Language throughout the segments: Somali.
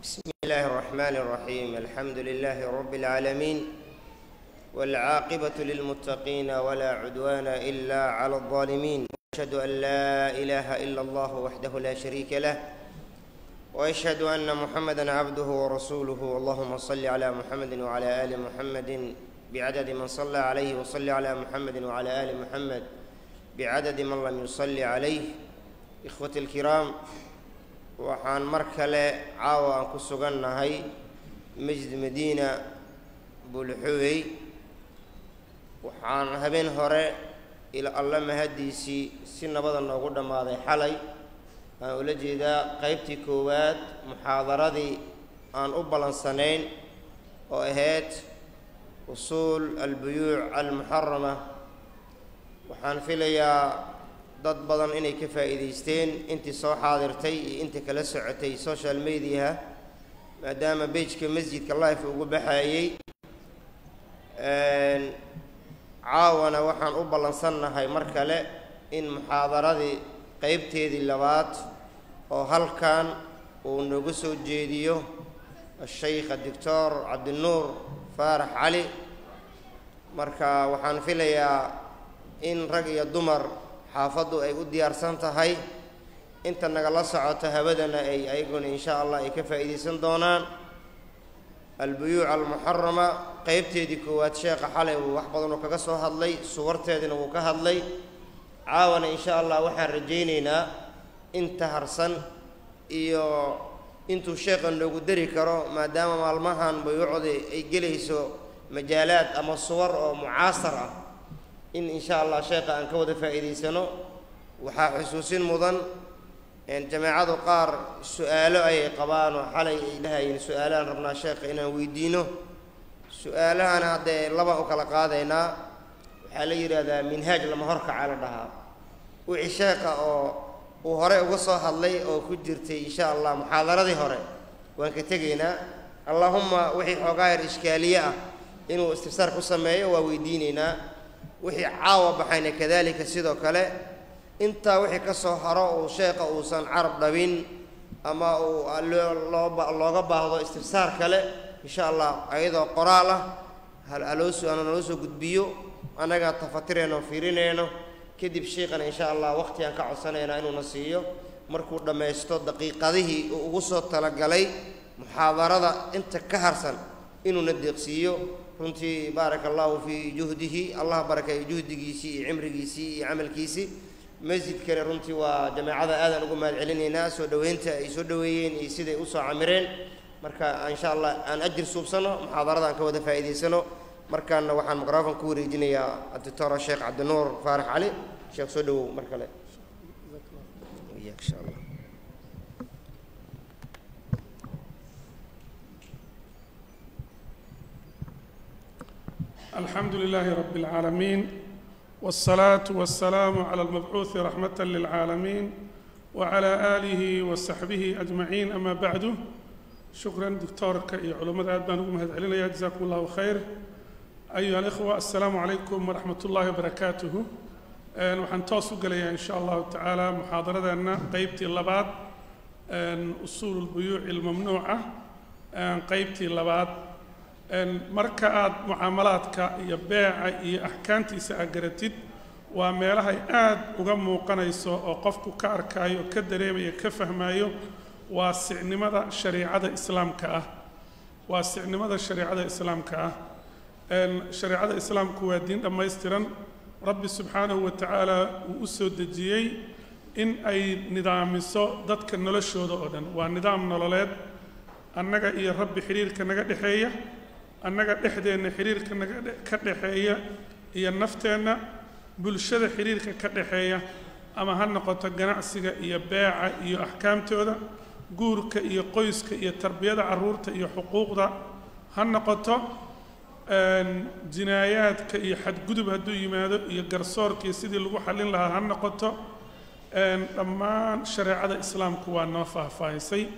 بسم الله الرحمن الرحيم. الحمد لله رب العالمين، والعاقبة للمتقين، ولا عدوان إلا على الظالمين. أشهد أن لا إله إلا الله وحده لا شريك له، وأشهد أن محمدا عبده ورسوله. اللهم صل على محمد وعلى آل محمد بعدد من صلى عليه، وصل على محمد وعلى آل محمد بعدد من لم يصل عليه. إخوتي الكرام، waxaan mar kale caawa aan ku sugannahay Masjid Madiina, Bulxuwey. Waxaan habeen hore ila Alla mahaddiisii si nabada noogu dhammaaday xalay, aan ula jeedaa qaybtii koowaad muxaadaradii aan u ballansanayn oo ahayd usuul albuyuuc almuxarama. Waxaan filayaa dad badan inay ka faa'iidaysteen, intii soo xaadirtay iyo intii kala socotay social mediaha, maadaama page-ka masjidka live ugu baxayey. Caawana waxaan u ballansannahay mar kale in muxaadaradii qeybteedii labaad oo halkan uu noogu soo jeediyo ashaykh Doctor Cabdinuur Faarax Cali. Marka waxaan filayaa in rag iyo dumar xaafaddu ay u diyaarsan tahay, inta nagala socoto hawadana ay ayaguna insha Allah ay ka faa'iidaysan doonaan. Albuyuuc almuxarama qeybteedii koowaad sheekha xalay uu wax badan oo kaga soo hadlay, suwarteedina wuu ka hadlay. Caawana insha Allah waxaan rajaynaynaa inta harsan iyo intuu sheekha noogu dari karo, maadaama maalmahan buyuucda ay gelayso majaalaad ama suwar oo mucaasar ah, in insha Allah sheekha aan ka wada faa'iidaysano. Waxaa xusuusin mudan, jameecadu qaar su-aalo ayay qabaan oo xalay ay dhahayeen su-aalahaan rabnaa sheekha inaan weydiino. Su-aalahana haddee laba u kala qaadaynaa. Waxaa la yidhaahdaa minhaaj lama horkaca la dhahaa. Wixii sheekha oo uu hore uga soo hadlay oo ku jirtay insha Allah muxaadaradii hore waan ka tegaynaa. Allahuma wixii xoogaa yar ishkaaliye ah inuu istifsaar ku sameeyo waa weydiinaynaa. Wixii caawa baxayna kadalika sidoo kale. Intaa wixii ka soo haro uu sheekha uusan carab dhabin ama uu loo looga baahdo istifsaar kale, insha Allah ayadoo qoraal ah haloo naloo soo gudbiyo, annagaa tafatireyno, fiirineyno. Kadib sheikana insha Allah waqti aan ka codsanaynaa inuuna siiyo markuu dhammaysto daqiiqadihii uu ugu soo talagalay muxaadarada inta ka harsan inuuna deeqsiiyo. Runtii baaraka Allahu fii juhdihi, Allah barakeeyo juhdigiisii iyo cimrigiisii iyo camalkiisii. Masjidkani runtii waa jameecada aadaan ugu mahad celinaynaa soo dhoweynta ay soo dhoweeyeen iyo siday usoo camireen. Marka insha Allah aan ajir suubsano, muxaadarada aan ka wada faa'iidaysano. Markaana waxaan microfon ku wareejinayaa Doctor Sheekh Cabdinuur Faarax Cali. Sheekh, soo dhowow mar kale insha Allah. الحمد لله رب العالمين، والصلاة والسلام على المبعوث رحمة للعالمين وعلى آله وصحبه أجمعين، أما بعد. شكرا دكتورك يا علماء، aad baan ugu mahad celinaya. جزاكم الله خير. أيها الإخوة، السلام عليكم ورحمة الله وبركاته. Waxaan toos u gelayaa insha Allahu tacaala muxaadaradeenna qeybtii labaad, usuul albuyuuci almamnuuca, qeybtii labaad. Marka aad mucaamalaadka iyo beeca iyo axkaamtiisa aad garatid, waa meelahay aad uga muuqanayso oo qofku ka arkaayo, ka dareemayo, ka fahmayo waasicnimada shariicada Islaamka ah, waasicnimada shareicada Islaamka ah. Shareecada Islaamku waa diin dhammaystiran. Rabbi subxaanahu wa tacaala uu u soo dejiyey in ay nidaamiso dadka noloshooda oo dhan. Waa nidaam nololeed, annaga iyo Rabbi xidhiirka naga dhexeeya, annaga dhexdeenna xidhiirka naga ka dhexeeya, iyo nafteenna, bulshada xidhiirka ka dhexeeya, ama ha noqoto ganacsiga iyo beeca iyo axkaamtooda, guurka iyo qoyska iyo tarbiyada carruurta iyo xuquuqda ha noqoto, jinaayaadka iyo xadgudub hadduu yimaado iyo garsoorkii sidii lagu xallin lahaa ha noqoto. Dhammaan shareecada Islaamku waa noo faahfaahisay,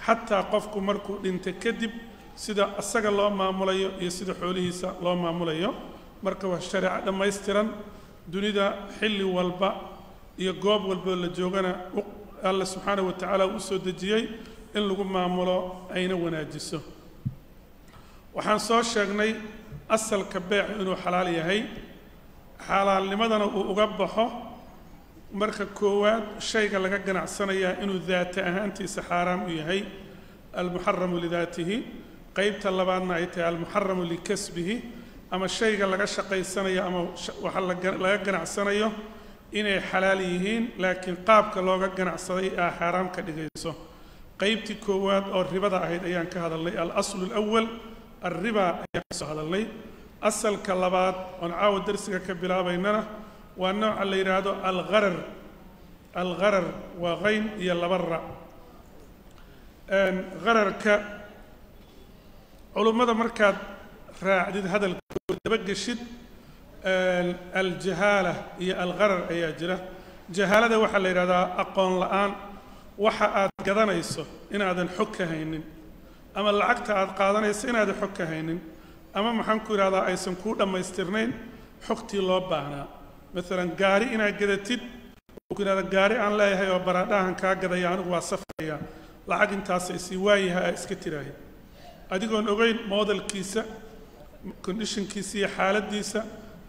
xataa qofku markuu dhinta kadib sida asaga loo maamulayo iyo sida xoolihiisa loo maamulayo. Marka waa shareeco dhammaystiran. Dunida xilli walba iyo goob walboo la joogana Alla subxaanahu wa tacaala uu soo dejiyey in lagu maamulo ayna wanaajiso. Waxaan soo sheegnay asalka beecu inuu xalaal yahay, xalaalnimadana uu uga baxo marka koowaad shayga laga ganacsanayaa inuu daata ahaantiisa xaaraam u yahay, almuxaramu lidaatihi. Qaybta labaadna ay tahay almuxaramu likasbihi, ama shayga laga shaqaysanayo ama waxa laga ganacsanayo inay xalaal yihiin laakiin qaabka looga ganacsaday aa xaaraam ka dhigayso. Qaybtii koowaad oo ribada ahayd ayaan ka hadalnay, alaslu alawal alriba ayaan ka soo hadalnay. Asalka labaad oon caawa darsiga ka bilaabaynana waa nooca la yidhaahdo algharar. Algharar waa hayn iyo laba ra. Ghararka culummada markaad raacdid hadalkooda dabageshid, aljahaala iyo algharar ayaa jira. Jahaalada waxaa la yidhahdaa aqoon la'aan, waxa aad gadanayso inaadan xog ka haynin, ama lacagta aad qaadanayso inaadan xog ka haynin, ama maxaan ku yidhahdaa aysan kuu dhammaystirnayn xogtii loo baahnaa. Maalan gaari inaad gadatid, uu ku yidhahda gaari aan leeyahay oo baraadhahan kaa gadaya, anigu waa safraya, lacag intaasa isii waayaha aa iska tiraahid, adigoon ogeyn modelkiisa, conditionkiisa iyo xaaladdiisa,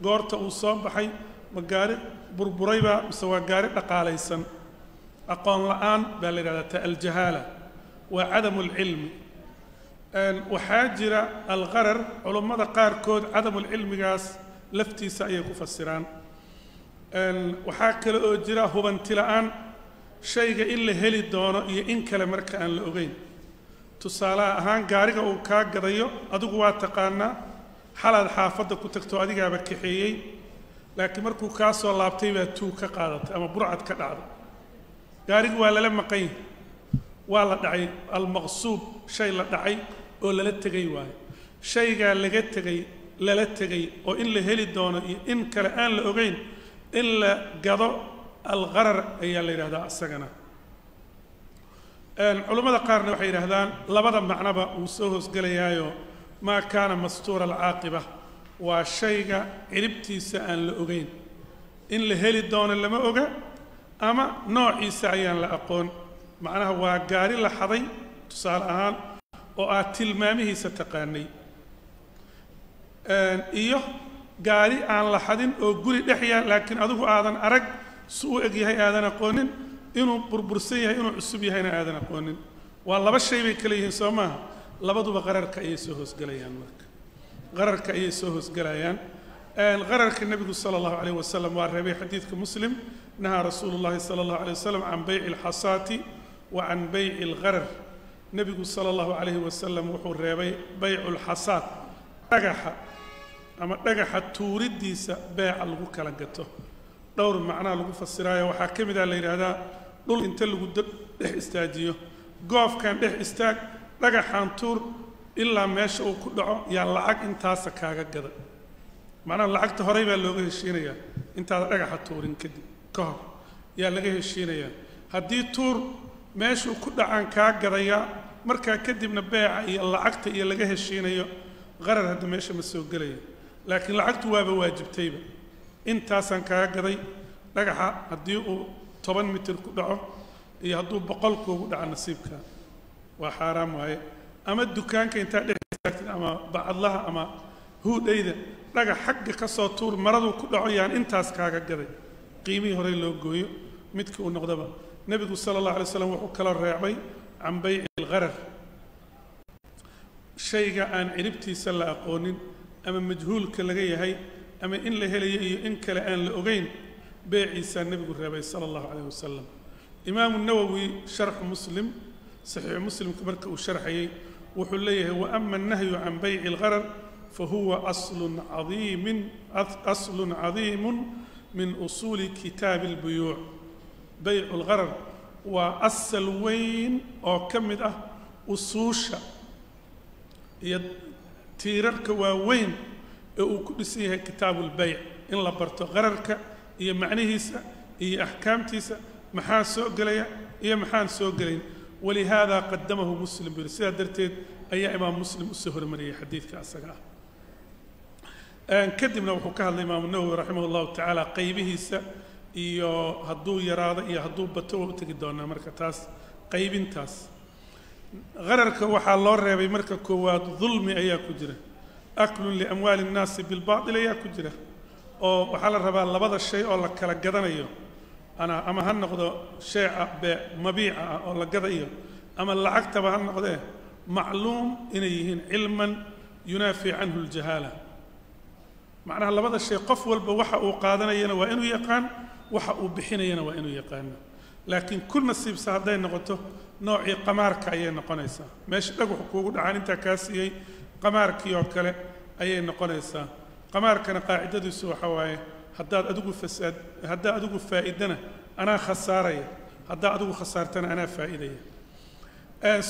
goorta uu soo baxay, ma gaari burburayba mise waa gaari dhaqaalaysan. Aqoon la'aan baa la yidhahdaa ta aljahaala, waa cadamu alcilmi. Waxaa jira algharar, culummada qaarkood cadamulcilmigaas laftiisa ayay ku fasiraan. Waxaa kale oo jira hubanti la'aan, shayga in la heli doono iyo in kale marka aan la ogeyn. Tusaale ahaan gaariga uu kaa gadayo adigu waa taqaanaa, xalaad xaafadda ku tagto adigaaba kaxeeyey, laakiin markuu kaa soo laabtay baa tuug ka qaadatay ama burcad ka dhacday. Gaarigu waa lala maqan yahay, waa la dhacay, almaqsuub shay la dhacay oo lala tegay waayo. Shaygaa laga tegay, lala tegay oo in la heli doono iyo in kale aan la ogeyn in la gado algharar ayaa la yidhahdaa isagana. Culummada qaarna waxay yidhaahdaan labada macnoba wuu soo hoosgelayaayo, maa kaana mastuura alcaaqiba, waa shayga ciribtiisa aan la ogeyn, in la heli doono lama oga ama noociisa ayaan la aqoon. Macnaha waa gaari la xaday tusaale ahaan oo aad tilmaamihiisa taqaanay, iyo gaari aan la xadin oo guri dhex yaal laakiin adigu aadan arag, si u eg yahay aadan aqoonin, inuu burbursan yahay inuu cusub yahayna aadan aqoonin. Waa laba shay bay kala yihiin soo maaha? Labaduba qararka ayay soo hoosgelayaan. Marka qararka ayay soo hoosgelayaan. Qararka nebigu sala allahu calayh wasalam waa reebay. Xadiidka Muslim, nahaa rasuulu llahi sala allahu alay wasalam can bayci alxasaati wa can bayci algharar. Nebigu sala allahu calayhi wasalam wuxuu reebay baycu lxasaat, dhagaxa ama dhagaxa tuuriddiisa beeca lagu kala gato. Dhowr macnaa lagu fasiraayo, waxaa ka mid ah la yidhaahdaa dhul inta lagu dhex istaajiyo, goofkan dhex istaag, dhagaxaan tuur ilaa meesha uu ku dhaco yaa lacag intaasa kaaga gada. Macnaha lacagta horey baa looga heshiinayaa, intaada dhagaxa tuurin kadib ka hor yaa laga heshiinayaa. Haddii tuur meeshuu ku dhacaan kaa gadayaa, markaa kadibna beeca iyo lacagta iyo laga heshiinayo, qarar hadda meesha ma soo gelaya, laakiin lacagtu waaba waajibtayba. Intaasaan kaaga gaday dhagaxa, haddii uu 10 mitir ku dhaco iyo hadduu 100 kuugu dhaco nasiibka, waa xaaraam waaye. Ama dukaanka intaad dhex istaagtid ama bacadlaha ama huudhayda, dhagax xagga ka soo tuur, maraduu ku dhaco yaan intaas kaaga gaday, qiimihii horey loo gooyo midkii uu noqdaba. Nebigu sala allahu alay slam wuxuu kaloo reebay can bayci algharar, shayga aan ciribtiisa la aqoonin ama majhuulka laga yahay ama in la helayo iyo in kale aan la ogeyn, beeciisaa nebigu reebay sala allahu calayh wasalam. Imaamu Nawowi sharxu Muslim, saxiixu Muslimka marka uu sharxayey, wuxuu leeyahay: wa ama annahyu can bayci algharar fahuwa aslun cadiimin, aslun cadiimun min usuuli kitaabi albuyuuc. Baycu lgharar waa asal weyn oo ka mid ah usuusha iyo tiirarka waaweyn ee uu ku dhisan yahay kitaabu lbayc, in la barto qararka iyo macnihiisa iyo axkaamtiisa, maxaa soo gelaya iyo maxaan soo gelayn. Walihaada qadamahu Muslim buu yidhi, sidaa darteed ayaa Imaam Muslim usoo hormariyey xadiidka asaga ah. Kadibna wuxuu ka hadlay Imaamu Nawowi raximah allahu tacaala qaybihiisa iyo hadduu yaraado iyo hadduu bato, waa u tegi doonaa marka taas qaybintaas. Qararka waxaa loo reebay marka koowaad dulmi ayaa ku jira, aklun liamwaali nnaasi bilbaatil ayaa ku jira, oo waxaa la rabaa labada shay oo la kala gadanayo ana ama ha noqdo shayca bee mabiica ah oo la gadayo ama lacagtaba ha noqdee macluum inay yihiin cilman yunaafi canhu aljahaala. Macnaha labada shay qof walba waxa uu qaadanayana waa inuu yaqaan, waxa uu bixinayana waa inuu yaqaano. Laakiin ku nasiibsa hadday noqoto noocii qamaarka ayay noqonaysaa. Meesha dhagaxu kuugu dhacaan intaa kaa siiyey qamaarkii oo kale ayay noqonaysaa. Qamaarkana qaacidadiisu waxa waaye haddaad adigu fasaad, haddaa adigu faa'iidana anaa khasaaraya, haddaa adigu khasaartana anaa faa'iidaya.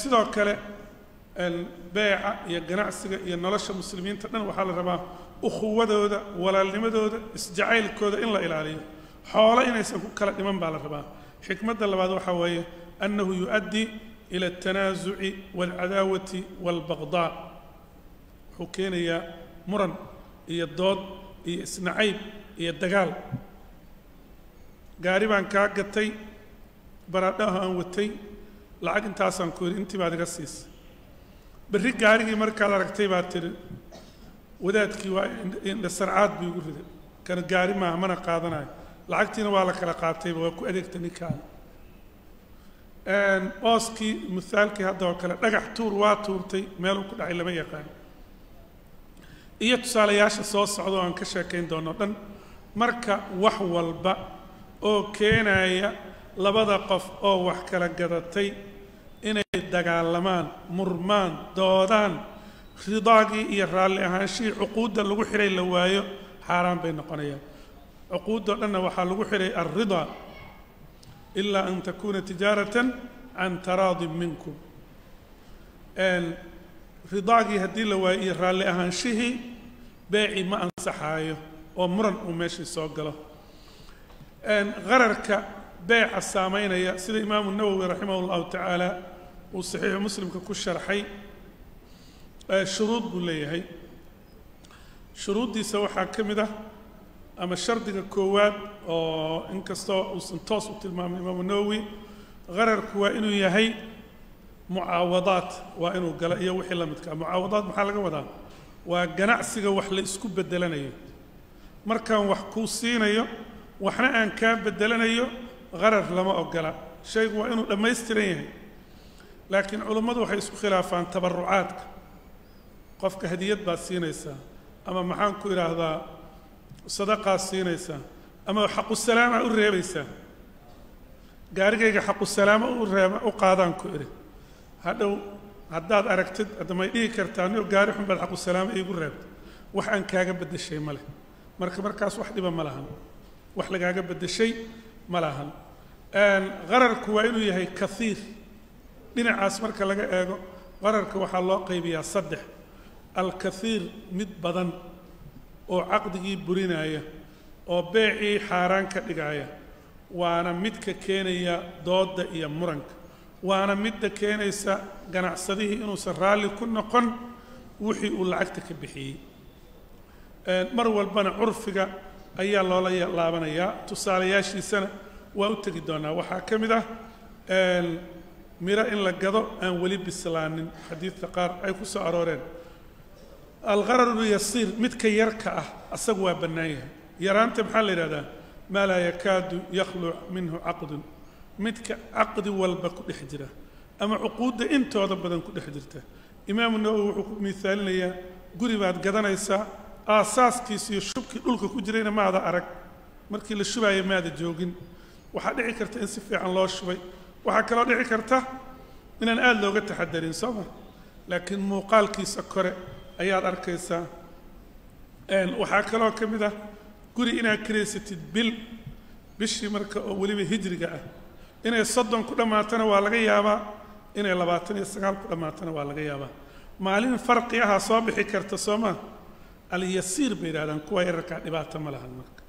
Sidoo kale beeca iyo ganacsiga iyo nolosha muslimiinta dhan waxaa la rabaa ukhuwadooda, walaalnimadooda, isjacaylkooda in la ilaaliyo. Xoolo inaysan ku kala dhiman baa la rabaa. Xikmadda labaad waxaa weeye annahu yu'addi ila altanaasuci waalcadaawati waalbaqdaa. Wuxuu keenayaa muran iyo dood iyo isnacayb iyo dagaal. Gaari baan kaa gatay, baradhaha aan watay, lacag intaasaan ku yidhi, intii baad iga siisay. Berri gaarigii markaad aragtay baad tidhi wadaadkii waa indhasarcaad buu igu riday, kana gaari maaha mana qaadanayo. Lacagtiina waa la kala qaatayba, waa ku adeegta ninkaana. Ooskii mithaalkii hadda oo kale dhagax tuur waa tuurtay, meeluu ku dhacay lama yaqaan. Iyo tusaalayaasha soo socda oo aan ka sheekayn doono dhan. Marka wax walba oo keenaya labada qof oo wax kala gadatay inay dagaalamaan, murmaan, doodaan, ridaagii iyo raalli ahaanshihii cuquudda lagu xidhay la waayo, xaaraan bay noqonayaan. Cuquuddoo dhanna waxaa lagu xidhay alridaa, ilaa an takuuna tijaaratan can taraadin minkum. Ridaagii haddii la waayo iyo raalli ahaanshihii, beecii ma ansaxaayo oo muran uu meeshii soo galo. Qararka beeca saamaynaya sida Imaamu Nawowi raximah llahu tacaala uu saxiixu Muslimka ku sharxay, shuruud buu leeyahay. Shuruuddiisa waxaa ka mid ah ama shardiga koowaad, oo inkastoo uusan toos u tilmaamin Imaamu Nawowi, qararku waa inuu yahay mucaawadaat, waa inuu galo iyo wixii la midkaa. Mucaawadaat maxaa laga wadaa? Waa ganacsiga wax la isku beddelanayo. Markaan wax kuu siinayo waxna aan kaa beddelanayo, qarar lama ogola. Shaygu waa inuu dhammaystiran yahay. Laakiin culummadu waxay isku khilaafaan tabarucaadka. Qofka hadiyad baad siinaysaa, ama maxaan ku idhaahdaa sadaqaad siinaysaa, ama xaqusalaama u reebaysaa. Gaarigayga xaqusalaama u reeba u qaadaan ku idhi, hadhow haddaad aragtid hadda may dhihi kartaa nio gaari xun baad xaqusalaama iigu reebta, wax aan kaaga beddeshay ma leh. Marka markaas wax dhiba ma lahan, wax lagaaga beddeshay ma lahan. Qararku waa inuu yahay kaiir. Dhinacaas marka laga eego qararka waxaa loo qaybiyaa saddex: alkaiir, mid badan oo caqdigii burinaya oo beecii xaaraan ka dhigaya, waana midka keenaya doodda iyo muranka, waana midda keenaysa ganacsadihii inuusan raalli ku noqon wixii uu lacagta ka bixiyey. Mar walbana curfiga ayaa loola laabanayaa, tusaalayaashiisana waa u tegi doonaa. Waxaa ka mid ah miro in la gado aan weli bislaanin, xadiidka qaar ay ku soo arooreen. Alqararu yasiir, midka yarka ah asagu waa bannaan yahay. Yaraanta maxaa la yidhahdaa? Maa laa yakaadu yakhluc minhu caqdun, midka caqdi walba ku dhex jira ama cuquudda intooda badan ku dhex jirta. Imaamu Nawowi wuxuu ku miisaalinayaa guri baad gadanaysaa, aasaaskiisa iyo shubkii dhulka ku jirayna maada arag, markii la shubaaya maada joogin. Waxaa dhici karta in si fiican loo shubay, waxaa kaloo dhici karta inaan aada looga taxadarin, soo ma? Laakiin muuqaalkiisa kore ayaad arkaysaa. Waxaa kaloo ka mid ah guri inaad kiraysatid bil, bishii marka oo weliba hijriga ah, inay 30 ku dhammaatana waa laga yaabaa, inay 29 ku dhammaatana waa laga yaabaa. Maalin farqi ahaa soo bixi karta, soo ma? Alyasiir bay yidhahdaan kuwa yararkaa, dhibaato ma lahan. Marka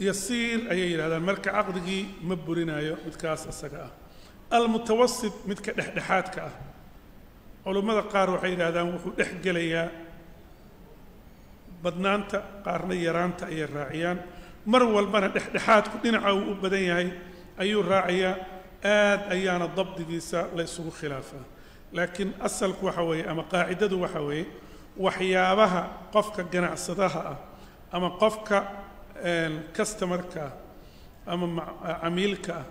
yasiir ayay yidhahdaan, marka caqdigii ma burinayo midkaas isaga ah. Almutawasit, midka dhexdhexaadka ah, culummada qaar waxay yidhahdaan wuxuu dhex gelayaa badnaanta, qaarna yaraanta ayay raaciyaan. Mar walbana dhexdhexaadku dhinaca uu u badan yahay ayuu raacayaa. Aad ayaana dabdigiisa la isugu khilaafaa, laakiin asalku waxa weeye ama qaacidadu waxa weeye waxyaabaha qofka ganacsadaha ah ama qofka customerka ah ama camiilka ah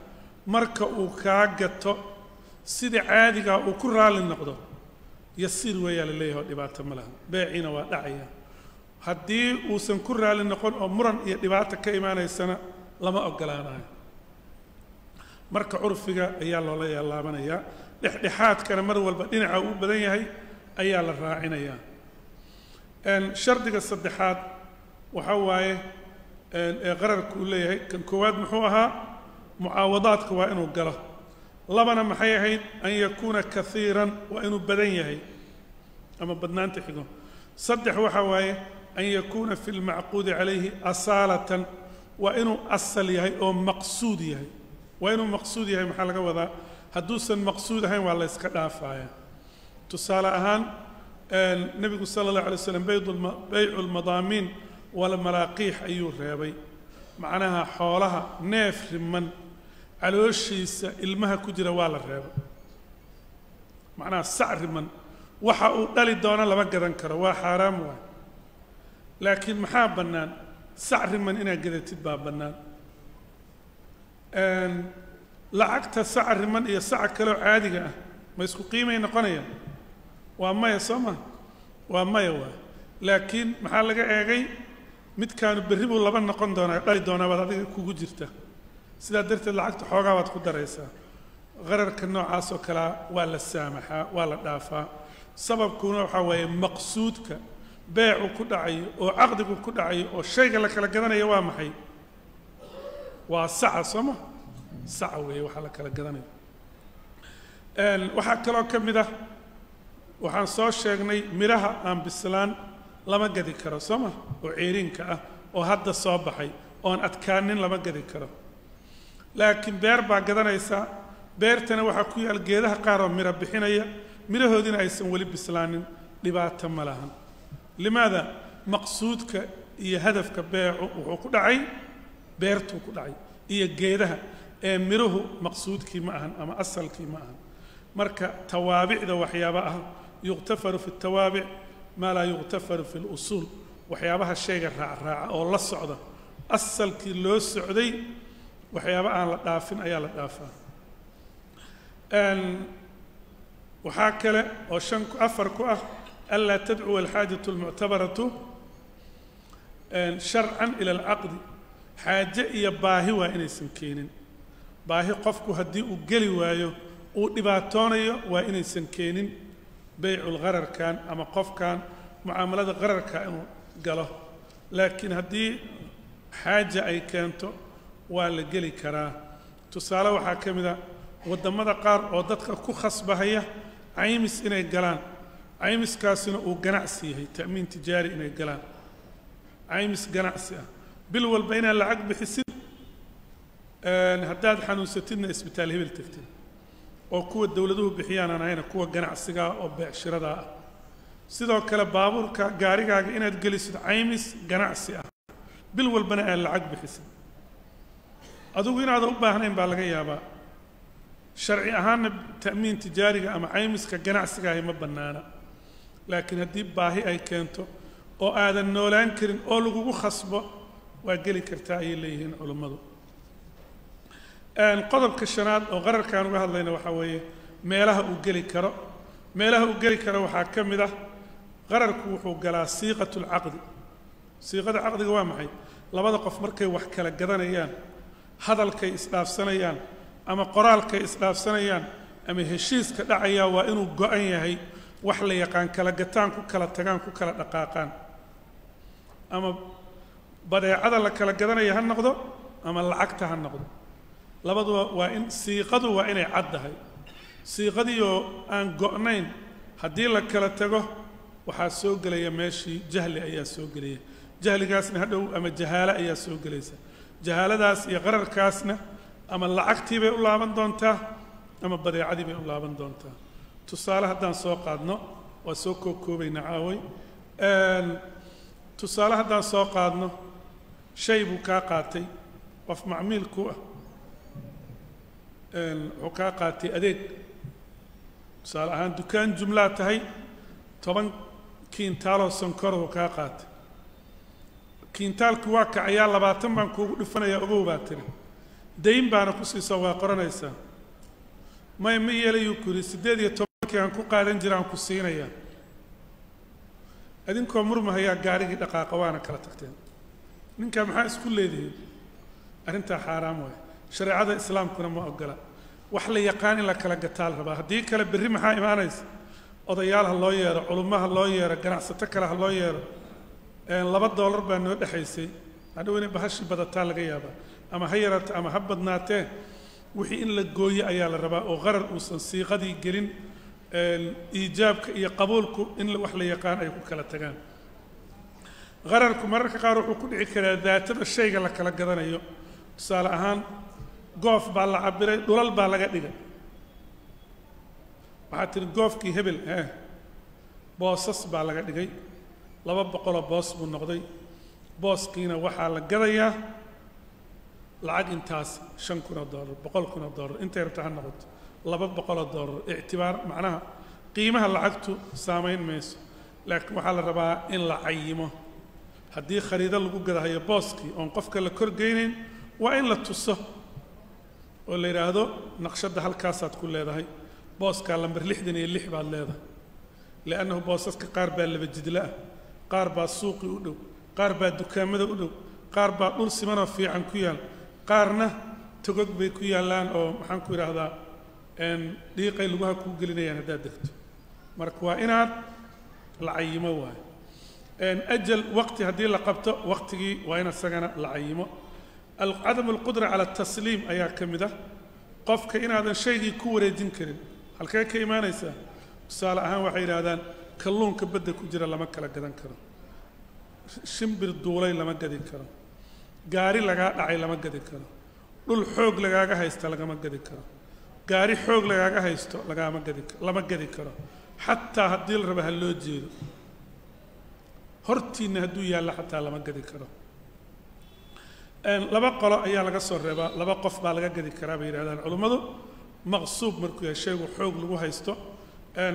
marka uu kaa gato sida caadigaa uu ku raalli noqdo, yasiir weeyaa la leeyahay oo dhibaato ma laha, beeciina waa dhacaya. Haddii uusan ku raalli noqon oo muran iyo dhibaato ka imaanaysana, lama ogolaanayo. Marka curfiga ayaa loola laabanayaa, dhexdhexaadkana mar walba dhinaca uu badan yahay ayaa la raacinayaa. Shardiga saddexaad waxa waaye ee qararku uu leeyahay, kan koowaad muxuu ahaa? Mucaawadaadka waa inuu galo. Labana maxay ahayd? An yakuuna kaiiran, waa inuu badan yahay ama badnaanta xigo. Saddex waxa waaye an yakuuna fi lmacquudi calayhi asaalatan, waa inuu asal yahay oo maqsuud yahay. Waa inuu maqsuud yahay. Maxaa laga wadaa? Hadduusan maqsuud ahayn, waa la yska dhaafaya. Tusaale ahaan, nebigu sala allah alay slam baycu lmadaamiin walmalaaqiix ayuu reebay. Macnaha xoolaha neef riman calooshiisa ilmaha ku jira waa la reebay. Macnaha sac riman waxa uu dhali doono lama gadan karo, waa xaaraam waay. Laakiin maxaa bannaan? Sac riman inaad gadatid baa bannaan. Lacagta saca riman iyo saca kaleo caadiga ah ma isku qiimay noqonayaan? Waa maya, soo ma? Waa maya waay. Laakiin maxaa laga eegay? Midkaanu berri buu laba noqon doonaa, dhali doonaa baad adiga kugu jirta. Sidaa darteed lacagta xoogaa baad ku daraysaa. Qararka noocaas oo kalea waa la saamaxaa, waa la dhaafaa. Sababkuna waxaa weeye maqsuudka beecu ku dhacayo oo caqdigu ku dhacayo oo shayga la kala gadanayo waa maxay? Waa saca, soo ma? Saca weeye waxaa la kala gadanayo. Waxaa kaloo ka mid ah, waxaan soo sheegnay, midhaha aan bislaan lama gadi karo, soo ma? Oo ceeriinka ah oo hadda soo baxay oon adkaanin lama gadi karo. Laakiin beer baa gadanaysaa, beertana waxaa ku yaal geedaha qaar oo midho bixinaya, midhahoodiina aysan weli bislaanin, dhibaato ma lahan. Limaada? Maqsuudka iyo hadafka beecu wuxuu ku dhacay beertuu ku dhacay iyo geedaha, ee midhuhu maqsuudkii ma ahan ama asalkii ma ahan. Marka tawaabicda waxyaaba ah, yuqtafaru fi tawaabic maa laa yuqtafaru fi lusuul, waxyaabaha shayga raacraaca oo la socda asalkii loo socday, waxyaaba aan la dhaafin ayaa la dhaafaa. Waxaa kale oo shan afar ku ah anlaa tadcuwa alxaajatu almuctabaratu sharcan ila alcaqdi. Xaaje iyo baahi waa inaysan keenin. Baahi qofku haddii uu geli waayo uu dhibaatoonayo, waa inaysan keenin beyculgararkan ama qofkan mucaamalada qararka inuu galo. Laakiin haddii xaaja ay keento, waa la geli karaa. Tusaale waxaa ka mid a waddamada qaar oo dadka ku khasbahaya caymis inay galaan, caymiskaasina uu ganacsi yahay, ta'miin tijaari inay galaan, caymis ganacsi ah, bil walba inaad lacag bixisid, haddaad xanuunsatidna isbitaal hebel tagtid, oo kuwa dowladuhu bixiyaan aan ahayna, kuwa ganacsigaa oo beecshiradaa ah. Sidoo kale baabuurka, gaarigaaga inaad gelisid caymis ganacsi ah, bil walbana aad lacag bixisid, adigu inaadan u baahnayn baa laga yaabaa. Sharci ahaanna ta'miin tijaariga ama caymiska ganacsigaahi ma bannaana, laakiin haddii baahi ay keento oo aadan noolaan karin oo lagugu khasbo, waa geli kartaa ayay leeyihiin culummadu. Qodobka shanaad oo qararkaan uga hadlayna waxaa weeye meelaha uu geli karo. Meelaha uu geli karo waxaa ka mid ah, qararku wuxuu galaa siiqatu lcaqdi. Siiqada caqdiga waa maxay? Labada qof markay wax kala gadanayaan, hadalkay isdhaafsanayaan ama qoraalkay isdhaafsanayaan ama heshiiska dhacayaa waa inuu go-an yahay, wax la yaqaan, kala gataan, ku kala tagaan, ku kala dhaqaaqaan. Ama badeecada la kala gadanaya ha noqdo ama lacagta ha noqdo, labaduba waa in siiqadu waa inay caddahay. Siiqadiioo aan go'nayn haddii la kala tago, waxaa soo gelaya meeshii jahli ayaa soo gelaya. Jahligaasna hadhow ama jahaalo ayaa soo gelaysa. Jahaaladaas iyo qararkaasna ama lacagtii bay u laaban doontaa ama badeecadii bay u laaban doontaa. Tusaale haddaan soo qaadno, waa soo kookoobayna caaway. Tusaale haddaan soo qaadno, shay buu kaa qaatay qof macmiil ku ah. Wuxuu kaa qaatay adeeg, tusaale ahaan dukaan jumlaa tahay, 10 kiintaaloo sonkor uu kaa qaatay. Kiintaalki waa kacayaa, 20 baan kuugu dhifanayaa, ogow baa tiri, dayn baana ku siiso, waa qoranaysaa. May, ma yeelayuu ku yidhi, 18-kii aan ku qaadan jira aan ku siinayaa. Adinkoo murmahayaa gaarigii dhaqaaqa, waana kala tagteen. Ninkaa maxaa isku leedihiin? Arrintaa xaaraam waay, shareecada islaamkuna ma ogola. Wax la yaqaan in la kala gataa la rabaa. Haddii kale berri maxaa imaanaysa? Odayaal ha loo yeero, culummo ha loo yeero, ganacsato kale ha loo yeero, $2 baa noo dhexaysay. Hadhow inay bahashii badataa laga yaabaa, ama ha yaraato ama ha badnaatee, wixii in la gooyo ayaa la rabaa oo qarar uusan siiqadii gelin. Iijaabka iyo qabuulku in wax la yaqaan ay ku kala tagaan. Qararku mararka qaar wuxuu ku dhici karaa daatada shayga la kala gadanayo. Tusaale ahaan goof baa la cabiray, dhulal baa laga dhigay. Waxaad tihi goofkii hebel boosas baa laga dhigay, 200 boos buu noqday. Booskiina waxaa la gadayaa lacag intaas, $5,000, $100,000, intay rabta ha noqoto, $200. Ictibaar macnaha qiimaha lacagtu saamayn mayso, laakiin waxaa la rabaa in la cayimo. Haddii khariido lagu gadahayo booskii oon qofka la korgeynayn, waa in la tuso oo la yidhaahdo naqshadda halkaasaad ku leedahay, booskaa lambar 66 baad leedahay. Li'annahu boosaska qaar baa laba jidla ah, qaar baa suuqii u dhow, qaar baa dukaamada u dhow, qaar baa dhul simanoo fiican ku yaal, qaarna togog bay ku yaallaan oo maxaan ku idhaahdaa dhiiqay lugaha kuu gelinayaan haddaad degto. Marka waa inaad la cayimo waayo. Ajal waqti haddii la qabto, waqtigii waa in isagana la cayimo. Cadamu alqudra cala atasliim ayaa ka mid ah, qofka inaadan shaygii ku wareejin karin. Halkee ka imaanaysaa? Tusaale ahaan waxay yidhaahdaan kalluunka badda ku jira lama kala gadan karo, shimbir duulay lama gadi karo, gaari lagaa dhacay lama gadi karo, dhul xoog lagaaga haysta lagama gadi karo, gaari xoog lagaaga haysto lagama gadi, lama gadi karo, xataa haddii la rabo ha loo jeedo hortiinna hadduu yaallo xataa lama gadi karo. Laba qolo ayaa laga soo reebaa, laba qof baa laga gadi karaa bay yidhahdaan culummadu. Maqsuub markuu yahay shaygu xoog lagu haysto.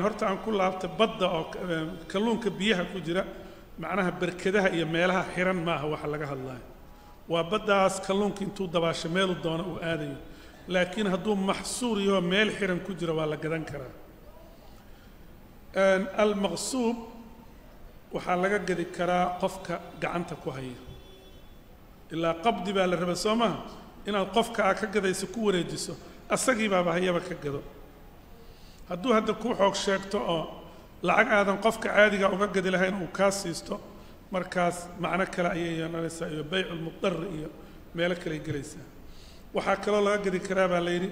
Horta aan ku laabta badda oo kalluunka biyaha ku jira, macnaha berkadaha iyo meelaha xiran maaha waxa laga hadlayo, waa baddaas kalluunka intuu dabaasho meelu doono uu aadayo. Laakiin hadduu maxsuur yaho meel xiran ku jiro waa la gadan karaa. Almaqsuub waxaa laga gadi karaa qofka gacanta ku haya, ilaa qabdi baa la raba soo maha, inaad qofka aa ka gadayso ku wareejiso, asagii baaba hayaba ka gado. Hadduu hadda kuu xoog sheegto oo lacag aadan qofka caadiga uga gadi lahayn uu kaa siisto, markaas macno kale ayay yeelanaysaa iyo bayculmudari iyo meelo kaley gelaysaa. Waxaa kaloo laga gadi karaa baa la yidhi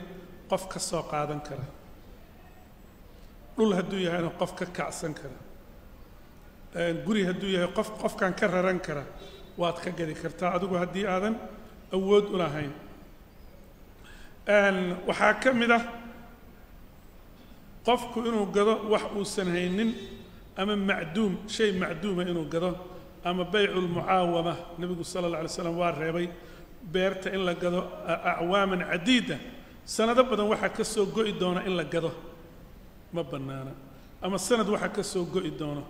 qof ka soo qaadan kara. Dhul hadduu yahayna qof ka kacsan kara, guri hadduu yahay qof qofkan ka raran kara waad ka gadi kartaa adigu haddii aadan awood u lahayn. Waxaa ka mid ah qofku inuu gado wax uusan haynin ama macduum, shay macduuma inuu gado, ama bayculmucaawama. Nebigu sala alla alay slam waa reebay beerta in la gado acwaaman cadiida, sanado badan waxaa ka soo go'i doona in la gado ma bannaana, ama sanad waxaa ka soo go'i doono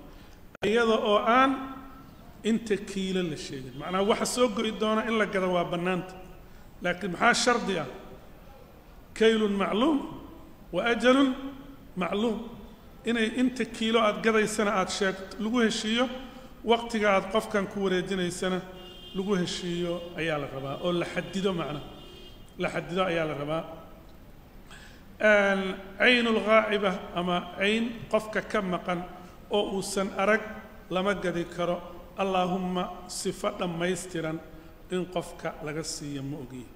iyada oo aan inta kiilo la sheegin. Macnaha waxa soo go'i doona in la gado waa bannaanta, laakiin maxaa shardi ah? Kaylun macluum wa ajalun macluum, inay inta kiilo aada gadaysana aada sheegto lagu heshiiyo, waqtiga aada qofkan ku wareejinaysana lagu heshiiyo ayaa la rabaa, oo la xadido, macna la xadido ayaa la rabaa. Cayn ulghaaciba ama cayn qofka ka maqan oo uusan arag lama gadi karo, allaahumma sifo dhammaystiran in qofka laga siiyo ma ogiye.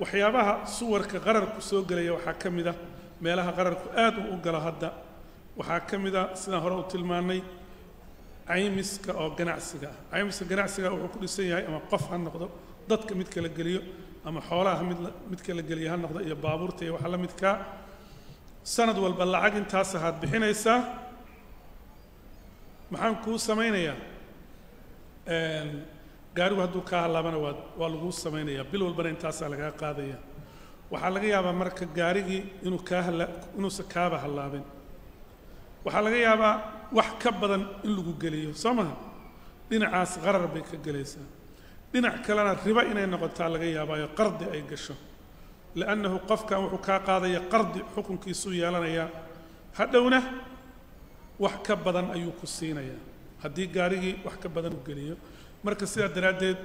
Waxyaabaha suwarka qararku soo gelaya waxaa ka mid ah meelaha qararku aad uu u galo hadda, waxaa ka mid ah sidaan hore u tilmaannay caymiska oo ganacsiga ah. Caymiska ganacsiga wuxuu ku dhisan yahay ama qof ha noqdo dadka mid kala geliyo, ama xoolaha mid kala geliyo ha noqdo, iyo baabuurta iyo waxa la midkaa. Sanad walba lacag intaas ahaad bixinaysaa, maxaan kuu samaynayaa? Gaarigu hadduu kaa halaabana waa laguu samaynayaa, bil walbana intaasaa lagaa qaadaya. Waxaa laga yaabaa marka gaarigii inuu kaa inuusan kaaba hallaabin. Waxaa laga yaabaa wax ka badan in lagu geliyo, soo maha? Dhinacaas qarar bay ka gelaysaa. Dhinac kalena ribo inay noqotaa laga yaabaayo, qardi ay gasho, liannahu qofkan wuxuu kaa qaadaya qardi, xukunkiisuu yeelanayaa, hadhowna wax ka badan ayuu ku siinayaa haddii gaarigii wax ka badan u geliyo. Marka sidaa daraaddeed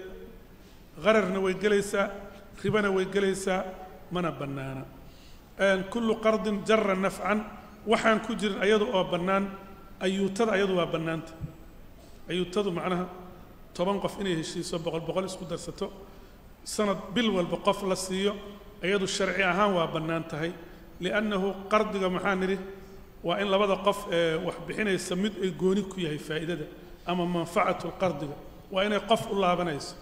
qararna way gelaysaa, ribana way gelaysaa, mana bannaana. Kullu qardin jara nafcan, waxaan ku jirin ayadu oo bannaan. Ayuutada ayadu waa bannaanta. Ayuutadu macnaha 10 qof inay heshiiso, 100 100 isku darsato, sanad bil walba qof la siiyo, iyadu sharci ahaan waa bannaan tahay. Liannahu qardiga maxaa nidhi? Waa in labada qof ee wax bixinaysa mid ay gooni ku yahay faa'iidada ama manfacatu qardiga, waa inay qof u laabanayso.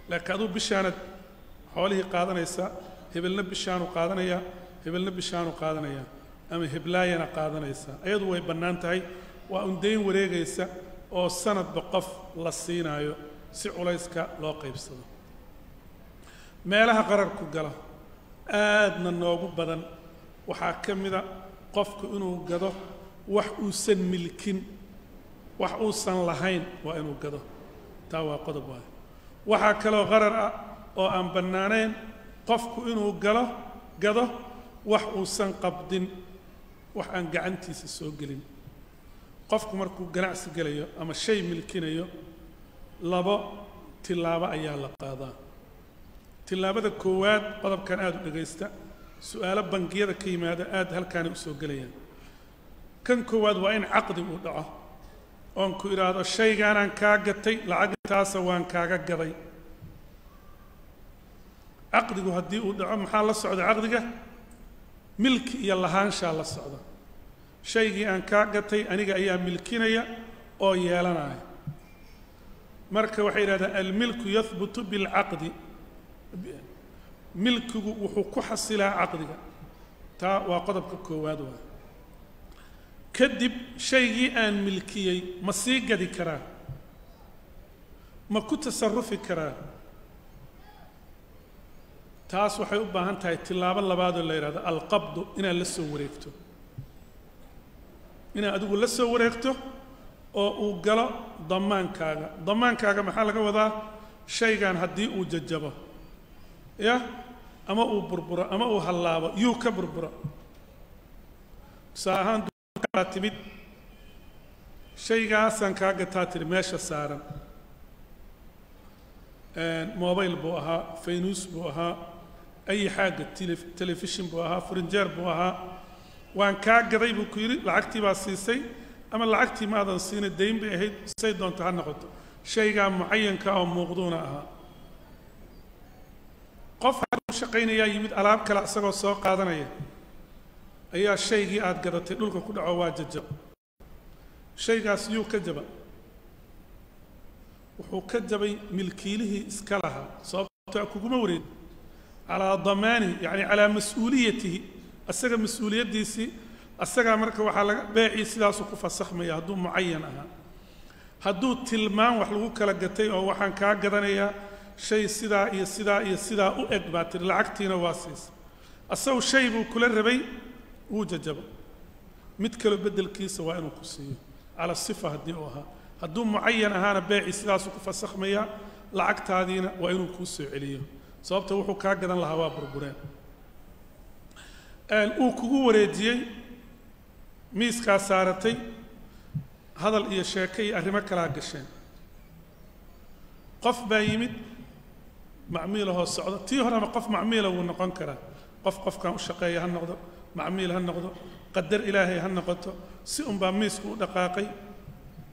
Laakiin aduu bishaanad xoolihii qaadanaysaa, hebelna bishaanu qaadanayaa, hebelna bishaanu qaadanayaa, ama heblaayana qaadanaysaa, iyadu way bannaan tahay. Waa un dayn wareegaysa oo sanadba qof la siinaayo si culayska loo qaybsado. Meelaha qararku gala aadna noogu badan waxaa ka mida qofku inuu gado wax uusan milkin, wax uusan lahayn waa inuu gado. Taa waa qodob waayo. Waxaa kaloo qarar ah oo aan bannaanayn qofku inuu galo gado wax uusan qabdin, wax aan gacantiisa soo gelin. Qofku markuu ganacsi gelayo ama shay milkinayo, labo tillaabo ayaa la qaadaa. Tillaabada koowaad, qodobkan aada u dhegaysta, su-aalo bangiyada ka yimaada aada halkaanay usoo gelayaan. Kan koowaad waa in caqdi uu dhaco, oon ku idhaahdo shaygaanaan kaa gatay, lacagtaasa waan kaaga gaday. Caqdigu haddii uu dhaco, maxaa la socda caqdiga? Milki iyo lahaanshaa la socda. Shaygii aan kaa gatay aniga ayaa milkinaya oo yeelanaya. Marka waxay yidhahdaan almilku yahbutu bilcaqdi, milkigu wuxuu ku xasilaa caqdiga. Taa waa qodobka koowaad. Waa kadib shaygii aan milkiyey ma sii gadi karaa? Ma ku tasarufi karaa? Taas waxay u baahan tahay tillaabo labaadoo la yidhahdo alqabdu, inaad la soo wareegto, inaad adigu la soo wareegto oo uu galo damaankaaga. Damaankaaga maxaa laga wadaa? Shaygan haddii uu jajabo ya ama uu burburo ama uu hallaabo, yuu ka burburo? Tusaale ahaan dukaa timid, shaygaasaan kaa gataa tiri, meesha saaran mobile buu ahaa, faynuus buu ahaa, ay xaaga telefishin buu ahaa, furinjeer buu ahaa, waan kaa gaday buu ku yidhi. Lacagtii baa siisay ama lacagtii maadan siina, dayn bay ahayd, say doonto ha noqoto, shaygaa mucayanka oo muuqduuna ahaa. Qof u shaqaynayaa yimid, alaab kale isagoo soo qaadanaya ayaa shaygii aada gadatay dhulka ku dhaco, waa jajab. Shaygaas yuu ka jaba? Wuxuu ka jabay milkiilihii iska lahaa, sababto kuguma wareegin, calaa damaanihi, yacni calaa mas-uuliyatihi, asaga mas-uuliyaddiisii asagaa. Marka waxaa laga beecii sidaasuu ku fasakhmaya hadduu mucayan ahaa. Hadduu tilmaan wax lagu kala gatay oo waxaan kaa gadanayaa shay sidaa iyo sidaa iyo sidaa u eg baa tiri, lacagtiina waa siisay, asagu shay buu kula rabay, wuu jajabo, mid kaloo beddelkiisa waa inuu ku siiyo cala sifa haddii uu ahaa. Hadduu mucayan ahaana beecii sidaasuu ku fasakhmayaa, lacagtaadiina waa inuu kuu soo celiyo, sababta wuxuu kaa gadan lahaa waa burbureen. Uu kugu wareejiyey, miiskaa saaratay, hadal iyo sheeke iyo arrimo kalaa gasheen. Qof baa yimid macmiilahoo socdo. Tii horeba qof macmiila wuu noqon karaa, qof qofkan u shaqeeya ha noqdo, macmiil ha noqdo, qadar ilaahay ha noqoto, si unbaa miisku u dhaqaaqay,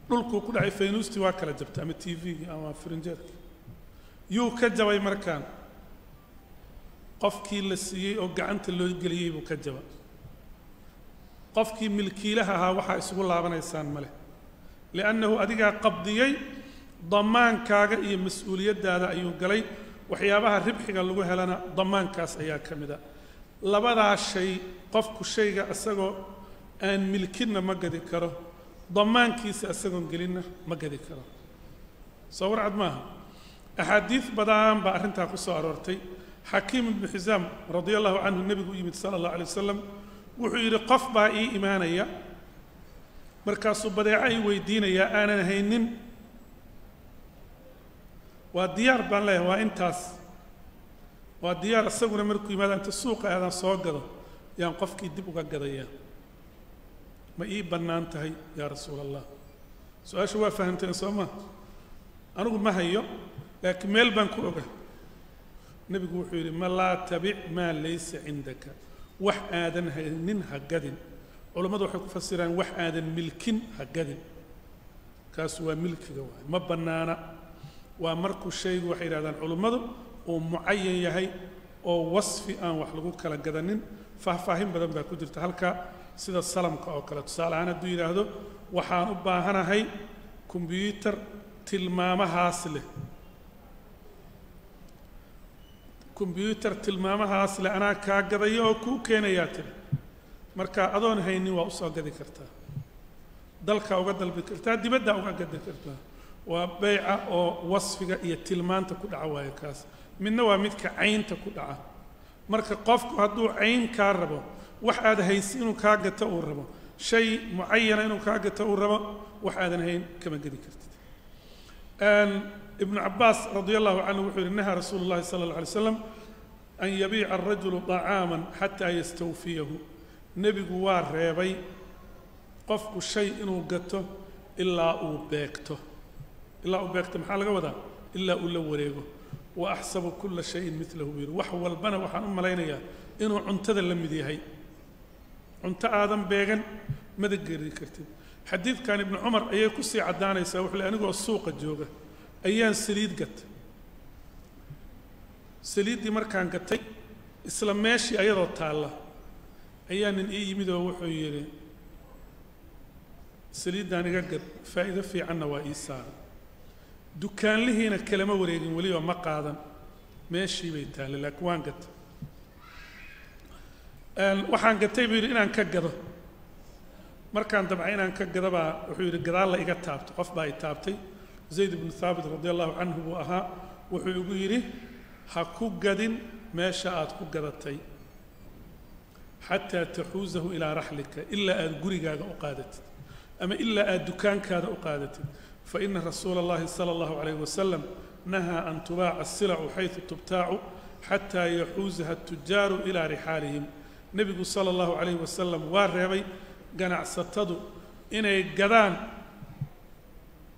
dhulkuu ku dhacay, faynuustii waa kala jabtay ama TV-gii ama firinjeerkii. Yuu ka jabay markaan? Qofkii la siiyey oo gacanta loo geliyey buu ka jaba. Qofkii milkiilaha ahaa waxaa isugu laabanaysaan ma leh, liannahu adigaa qabdiyey, damaankaaga iyo mas-uuliyaddaada ayuu galay. Waxyaabaha ribxiga lagu helana damaankaas ayaa ka mid a. Labadaa shay, qofku shayga isagoo aan milkinna ma gadi karo, damaankiisa isagoon gelinna ma gadi karo. Soo warcad maaha? Axaadiid badan baa arrintaa ku soo aroortay. Xakiim ibnu Xisaam radia allahu canhu nebigu u yimid sala allahu alay wasalam, wuxuu yidhi qof baa ii imaanaya, markaasuu badeeco ii weydiinayaa aanan haynin, waa diyaar baan leeyahay, waa intaas, waa diyaar. Isaguna markuu yimaada inta suuqa aadaan soo gado yaan qofkii dib uga gadayaa, ma ii bannaan tahay yaa rasuul allah? Su-aasha waa fahamteen soo ma? Anigu ma hayo, laakiin meel baan ku oga. Nebigu wuxuu yidhi ma laa tabic maa laysa cindaka, wax aadan haynin ha gadin. Culammadu waxay ku fasiraan wax aadan milkin ha gadin, kaas waa milkiga waay, ma bannaana. Waa markuu shaygu, waxay yidhahdaan culummadu, uu mucayan yahay oo wasfi aan wax lagu kala gadanin. Faahfaahin badan baa ku jirta halka, sida salamka oo kale. Tusaale ahaan hadduu yidhaahdo waxaan u baahanahay kombyuutar tilmaamahaas leh, kombyuutar tilmaamahaas leh anaa kaa gadaya oo kuu keenayaa tiri, marka adoon haynin waa usoo gadi kartaa, dalkaa uga dalbi kartaa, dibaddaa uga gadi kartaa. Waa beyca oo wasfiga iyo tilmaanta ku dhaca waayo kaas. Midna waa midka caynta ku dhaca. Marka qofku hadduu cayn kaa rabo, wax aad haysi inuu kaa gato uu rabo, shay mucayana inuu kaa gato uu rabo, wax aadan hayn kama gedi kartid. Ibnu Cabbaas radia allahu canhu wuxuu yidhi nahaa rasuulu llahi sala alla alay slam an yabiica arajulu طacaaman xataa yastawfiyahu. Nebigu waa reebay qofku shay inuu gato ilaa uu beegto. Ilaa uu beegto maxaa laga wadaa? Ilaa uu la wareego. Wa axsabu kula shayin milahu buu yidhi, wax walbana waxaan u malaynayaa inuu cuntada la mid yahay. Cunto aadan beegan mada geri kartid. Xadiidkan Ibnu Cumar ayay ku sii caddaanaysaa. Wuxuu le anigoo suuqa jooga ayaan saliid gatay. Saliiddii markaan gatay, isla meeshii ayadoo taalla ayaa nin ii yimid oo wuxuu yidhi saliiddaan iga gad, faa'iido fiicanna waa ii saaray. Dukaanlihiina kalama wareegin weliba, ma qaadan, meeshii bay taallay, laakiin waan gatay. Waxaan gatay buu yidhi inaan ka gado. Markaan damcay inaan ka gado baa wuxuu yidhi gadaal la iga taabtay, qof baa i taabtay. Zayd ibnu Thaabit radia allahu canhu buu ahaa. Wuxuu igu yidhi ha ku gadin meesha aad ku gadatay xataa taxuuzahu ilaa raxlika, ilaa aad gurigaaga u qaadatid ama ilaa aad dukaankaada u qaadatid. Fa ina rasuula allahi sala allahu calayh wasalam nahaa an tubaaca asilacu xaysu tubtaacu xataa yaxuuzaha atujaaru ilaa rixaalihim. Nebigu sala allahu calayh wasalam waa reebay ganacsatadu inay gadaan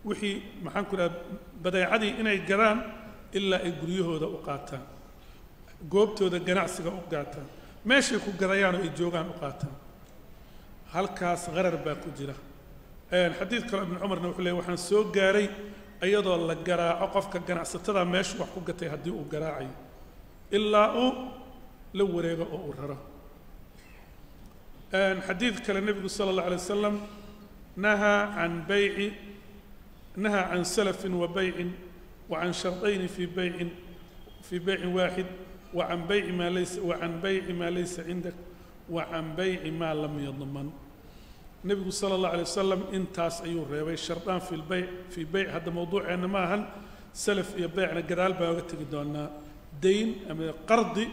wixii, maxaan ku dhaha, badeecadii inay gadaan ilaa ay guryahooda u qaataan, goobtooda ganacsiga u qaataan, meeshay ku gadayaan oo ay joogaan u qaataan. Halkaas qarar baa ku jira. Xadiid kale Ibnu Cumarna wuxuu leey waxaan soo gaaray iyadoo la garaaco qofka ganacsatada meeshu wax ku gatay haddii uu garaacayo ilaa uu la wareego oo uu raro. Xadiid kale nebigu sala allah alay wasalam nahaa can bayci, nahaa can salafin wa baycin wa can shardayni fii baycin, fii baycin waaxid, wa can bayci maa laysa, wa can bayci maa laysa cindak, wa can bayci maa lam yadman. Nebigu sala allah alay wasalam intaas ayuu reebay. Shardaan fi lbayc, fii beyc hadda mawduuceenna ma ahan, salaf iyo beycna gadaal baan oga tegi doonaa. Dayn ama qardi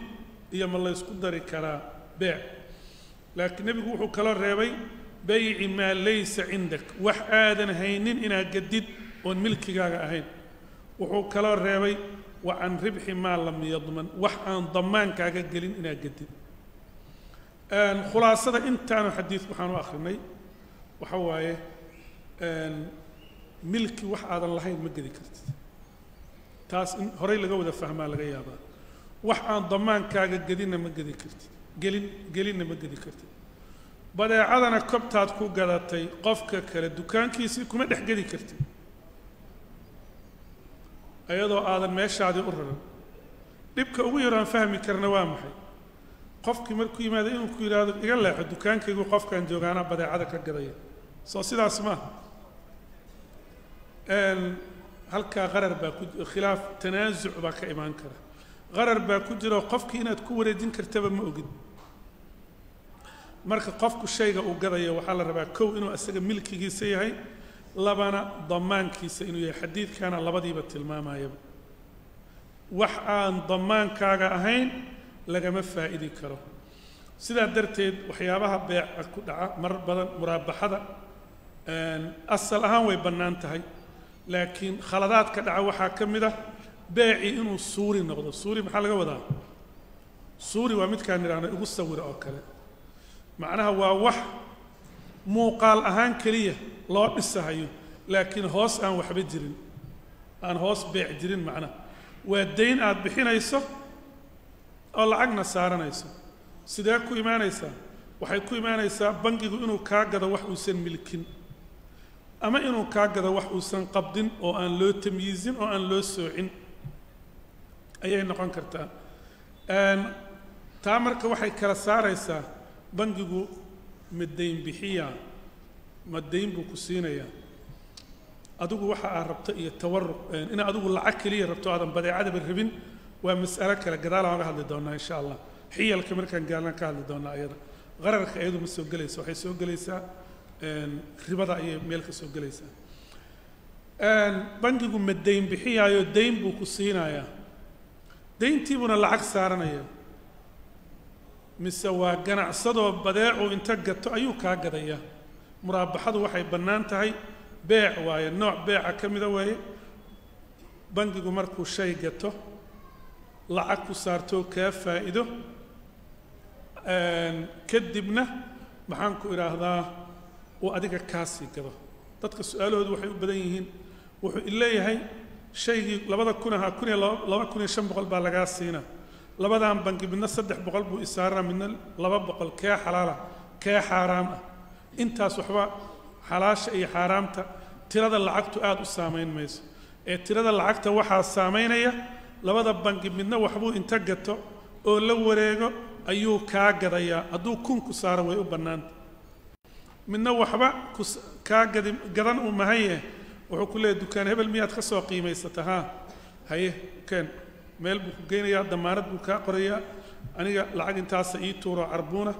iyo ma laysku dari karaa beec? Laakiin nebigu wuxuu kaloo reebay bayci maa laysa cindak, wax aadan haynin inaad gadid oon milkigaaga ahayn. Wuxuu kaloo reebay wa can ribxi maa lam yadman, wax aan damaankaaga gelin inaad gadid. Khulaasada intaanu xadiid waxaan u akhrinay waxa waaye milki wax aadan lahayn ma gedi kartid. Taas in horey laga wada fahmaa laga yaabaa. Wax aan damaankaaga gedinna ma gedi kartid, gelin gelinna ma gedi kartid. Badeecadana kobtaad ku gadatay qofka kale dukaankiisii kuma dhex gedi kartid iyadoo aadan meeshaadii u raran. Dhibka ugu yaraan fahmi karna waa maxay? Qofkii markuu yimaado inuu ku yidhaahdo iga leexo, dukaankaygu qofkaan joogaanaa badeecada ka gadaya. Soo sidaas maaha? Halkaa qarar baa ku khilaaf, tanaasuc baa ka imaan kara, qarar baa ku jira oo qofkii inaad ku wareejin kartaba ma ogid. Marka qofku shayga uu gadayo waxaa la rabaa kow inuu isaga milkigiisa yahay, labana damaankiisa inuu yahay. Xadiidkana labadiiba tilmaamayaba. Wax aan damaankaaga ahayn lagama faa'idi karo. Sidaa darteed waxyaabaha beeca ku dhaca marar badan, muraabaxada asal ahaan way bannaan tahay, laakiin khaladaadka dhaca waxaa ka mid ah beecii inuu suuri noqdo. Suuri maxaa laga wadaa? Suuri waa midkaan nidhaahno igu sawira oo kale. Macnaha waa wax muuqaal ahaan keliya loo dhisahayo, laakiin hoos aan waxba jirin, aan hoos beec jirin. Macnaha waa dayn aad bixinayso oo lacagna saaranayso. Sidee ku imaanaysaa? Waxay ku imaanaysaa bangigu inuu kaa gado wax uusan milkin, ama inuu kaa gado wax uusan qabdin oo aan loo tamyiizin oo aan loo soocin ayay noqon kartaa. Taa marka waxay kala saaraysaa bangigu ma dayn bixiyaa, ma dayn buu ku siinayaa adigu waxa aad rabto iyo tawaruq. Inaad adigu lacag keliya rabto, aadan badeecadaba rabin, waa mas'alo kale, gadaal aan oga hadli doonaa insha Allah. Xiyalka markaan gaalnaan ka hadli doonaa. Ayada qararka iyadu ma soo gelayso, waxay soo gelaysaa ribada ayay meel ka soo gelaysaa. Bangigu ma dayn bixiyaayo, dayn buu ku siinayaa, dayntiibuuna lacag saaranaya, mise waa ganacsadoo badeecuu inta gato ayuu kaa gadayaa? Muraabaxadu waxay bannaan tahay beec waaye, nooc beeca ka mida weeye. Bangigu markuu shay gato, lacag ku saartoo kaa faa'iido, kadibna maxaan ku idhaahdaa uu adiga kaasii gado. Dadka su-aalahoodu waxay u badan yihiin, wuxuu ileeyahay shaygii 2000 ahaa kun iyo 2500 baa lagaa siinaa, labadan bangi midna 300 buu isaaranaa, midna 200, kee xalaala kee xaaraam ah? Intaas waxba xalaasha iyo xaaraamta tirada lacagtu aada u saamayn mayso, ee tirada lacagta waxaa saamaynaya labada bangi midna waxbuu inta gato oo la wareego ayuu kaa gadayaa, hadduu 1000 ku saaro way u bannaanta. Midna waxba ku kaa gadi gadan uu mahaye, wuxuu ku leeyahy dukaan hebel miyaad ka soo qiimaysata? Haa, haye keen, meel buu ku geynayaa, damaanad buu kaa qorayaa, aniga lacag intaasa ii tuuro carbuuna,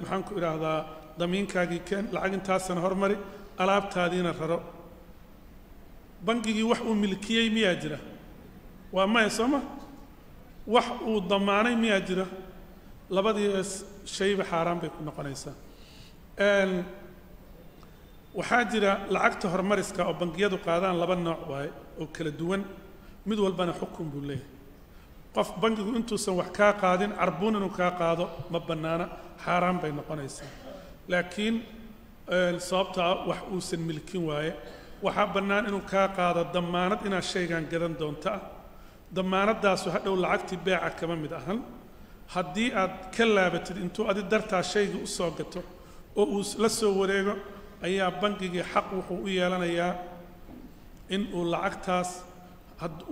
maxaan ku idhaahdaa, damiinkaagii keen, lacag intaasana hormari, alaabtaadiina raro. Bangigii wax uu milkiyey miyaa jira? Waa maya, soo ma? Wax uu damaanay miyaa jira? Labadii shayba xaaraan bay ku noqonaysaa. Waxaa jira lacagta horumariska oo bangiyadu qaadaan, laba nooc waaye oo kala duwan, mid walbana xukun buu leeyahay. Qof bangigu intuusan wax kaa qaadin carbuun inuu kaa qaado ma bannaana, xaaraan bay noqonaysaa, laakiin sababtaa wax uusan milkin waaye. Waxaa bannaan inuu kaa qaado damaanad inaad shaygan gadan doonto ah. Damaanadaasu hadhow lacagtii beeca kama mid ahan. Haddii aad ka laabatid intuu adi dartaa shaygii u soo gato oo uu la soo wareego, ayaa bangigii xaq wuxuu u yeelanayaa in uu lacagtaas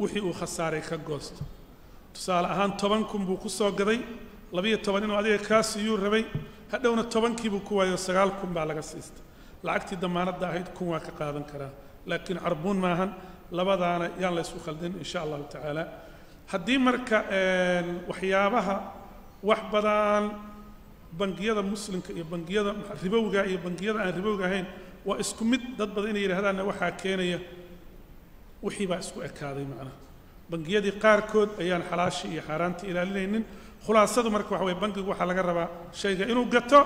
wixii uu khasaaray ka goosto. Tusaale ahaan 10,000 buu ku soo gaday, 12 inuu adiga kaa siiyuu rabay, hadhowna 10-kiibuu ku waayo, 9,000 baa laga siistay. Lacagtii damaanadda ahayd 1000 waa ka qaadan karaa, laakiin carbuun maahan. Labadaana yaan la isku khaldin insha allahu tacaala. Haddii marka waxyaabaha wax badan bangiyada muslimka iyo bangiyada ribowga iyo bangiyada aan ribowga ahayn waa isku mid, dad badan inay yidhahdaanna waxaa keenaya wixii baa isku ekaaday. Macnaha bangiyadii qaarkood ayaan xalaashii iyo xaaraantii ilaalinaynin. Khulaasadu marka waxa weye, bangigu waxaa laga rabaa shayga inuu gato,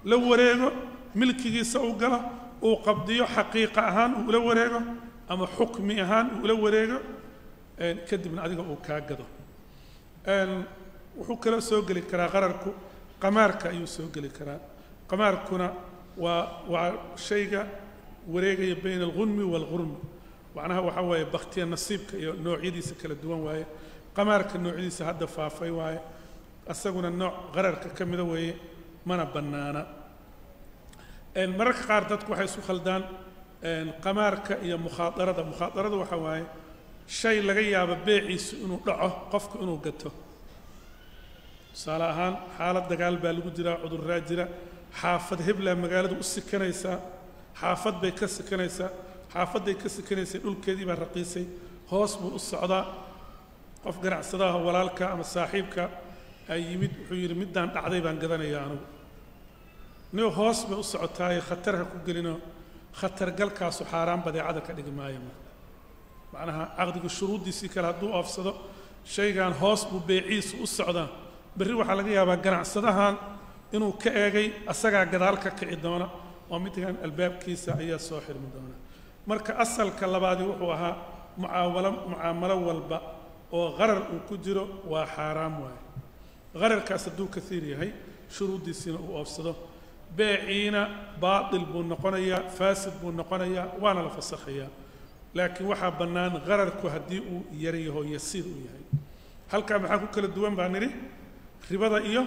la wareego, milkigiisa uu galo, uu qabdiyo, xaqiiqa ahaan uu ula wareego ama xukmi ahaan uu ula wareego, kadibna adiga uu kaa gado. Wuxuu kaloo soo geli karaa qararku, qamaarka ayuu soo geli karaa. Qamaarkuna waa shayga wareegaya bayna alghunmi waalghurmi, macnaha waxaa waaye bakhtiya nasiibka iyo noocyadiisa kala duwan waaye. Qamaarka noocyadiisa hadda faafay waaye, isaguna nooc qararka ka mida weeye, mana bannaana. Mararka qaar dadku waxay isku khaldaan qamaarka iyo mukhaadarada. Mukhaadarada waxaa waaye shay laga yaabo beeciisu inuu dhaco qofku inuu gato. Tusaale ahaan xaalad dagaal baa lagu jiraa, cudurraa jira, xaafad heblaa magaalada u sikanaysaa, xaafad bay ka sikanaysaa, xaafadday ka sikanaysay dhulkeedii baa raqiisay, hoos buu u socdaa. Qof ganacsadaha walaalka ama saaxiibka ay yimid, wuxuu yidhi middaan dhacday baan gadanayaa anugu, nigo hoos bay u socotaaye khatar ha ku gelinoo. Khatar galkaasu xaaraan badeecada ka dhigi maayo. Marka Macnaha caqdiga shuruuddiisii kale hadduu oofsado, shaygan hoos buu beeciisu u socdaa, berri waxaa laga yaabaa ganacsadahan inuu ka eegay asagaa gadaal ka kici doona oo midkan albaabkiisa ayaa soo xirmi doona. Marka asalka labaadi wuxuu ahaa mucaawalo, mucaamalo walba oo qarar uu ku jiro waa xaaraam waaye. Qararkaas hadduu kaiir yahay, shuruuddiisiina uu oofsado, beeciina baatil buu noqonayaa, faasid buu noqonayaa, waana la fasakhayaa. Laakiin waxaa bannaan qararku haddii uu yar yaho, yasiir uu yahay. Halkaa maxaa ku kala duwan baa nidhi ribada iyo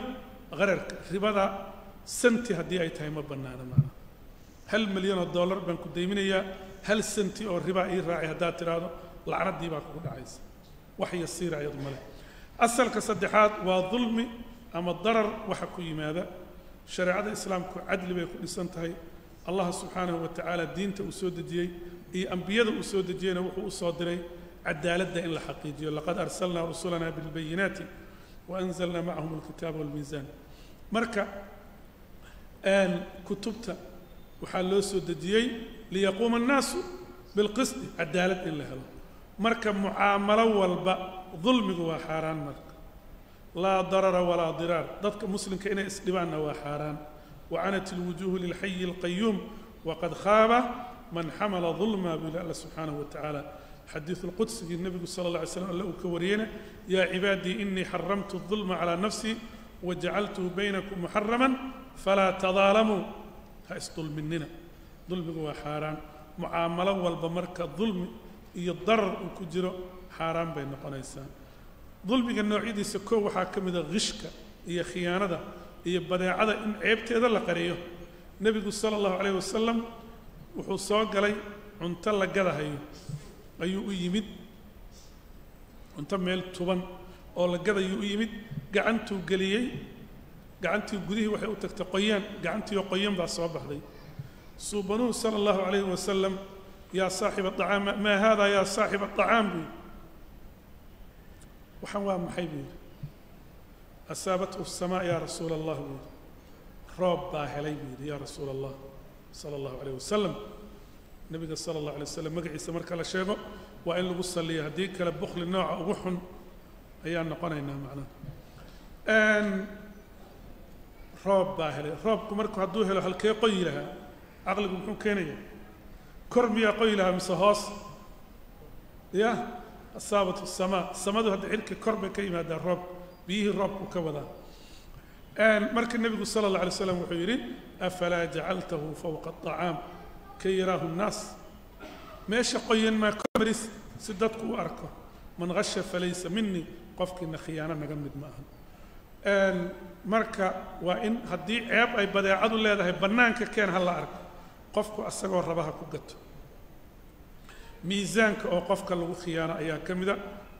qararka? Ribada santi haddii ay tahay ma bannaana. Macnaha $1 milyan baan ku dayminayaa, hal senti oo ribaa ii raacay haddaad tidhaahdo, lacnaddii baa kugu dhacaysa. Wax yasiira iyadu ma leh. Asalka saddexaad waa dulmi ama darar waxa ku yimaada. Shareecada islaamku cadli bay ku dhisan tahay. Allah subxaanahu wa tacaala diinta uu soo dejiyey iyo ambiyada uu soo dejiyeyna wuxuu u soo diray cadaaladda in la xaqiijiyo. لقد أرسلنا رسلنا بالبينات وأنزلنا معهم الكتاب والميزان. Marka kutubta waxaa loo soo dejiyey ليقوم الناس بالقسط, cadaalad in la helo. Marka mucaamalo walba dulmigu waa xaaraan. Marka لا ضرر ولا ضرار, dadka muslimka inay isdhibaanna waa xaaraan. وعنت الوجوه للحي القيوم وقد خاب من حمل ظلما, buu yidhi Alla subxaanahu wa tacaala. Xadiiث الqudsigii nebigu sala اllah alay slam alle uu ka wariyeyna: يا عبادي إني حرمت الظلم على نفسي وجعلته بينكم محرما فلا تظالموا. Ha isdulminina, dulmigu waa xaaraan. Mucaamalo walba marka dulmi iyo darar uu ku jiro xaaraan bay noqonaysaa. Dulmiga noocyadiisa koo waxaa ka mida qishka iyo khiyaanada iyo badeecada in ceebteeda la qariyo. Nebigu sala allahu calayh wasalam wuxuu soo galay cunto la gadahayo ayuu u yimid, cunto meel tuban oo la gadayuu u yimid. Gacantuu geliyey, gacantii gudihii waxay u tagtay qoyaan, gacantiioo qoyan baa soo baxday. Suubanuhu sala allahu calayhi wasalam: يا صاحب الطعام، ما هذا يا صاحب الطعام? Buu yidhi. Waxaan waa maxay? Buu yidhi. أصابته السماء يا رسول الله, buu yidhi. Roob baa helay, buu yidhi, يا رسول الله sala allahu calayh wasalam. Nebiga sala allahu alay wasalam magaciisa marka la sheego waa in lagu salliyo, haddii kale bukhli nooca ugu xun ayaan noqonaynaa. Macnaha roob baa helay. Roobku marku hadduu helo halkee qoyi lahaa? Caqligu muxuu keenaya? Kor miyaa qoyi lahaa mise hoos? Ya أصابته السماء, samadu hadda cirka kor bay ka yimaadaa roob, biyihii roobku ka wadaa. Marka nebigu sala allah alay slam wuxuu yidhi: أفلا جعلته فوق الطعام كي يراه الناس? Meesha qoyan maa maris si dadku u arko? من غش فليس مني, qofkiina khiyaano naga mid ma ahan. Marka waa in haddii ceeb ay badeecadu leedahay bannaanka keen, ha la arko, qofku asagoo rabaha ku gato. Miisaanka oo qofka lagu khiyaano ayaa ka mida.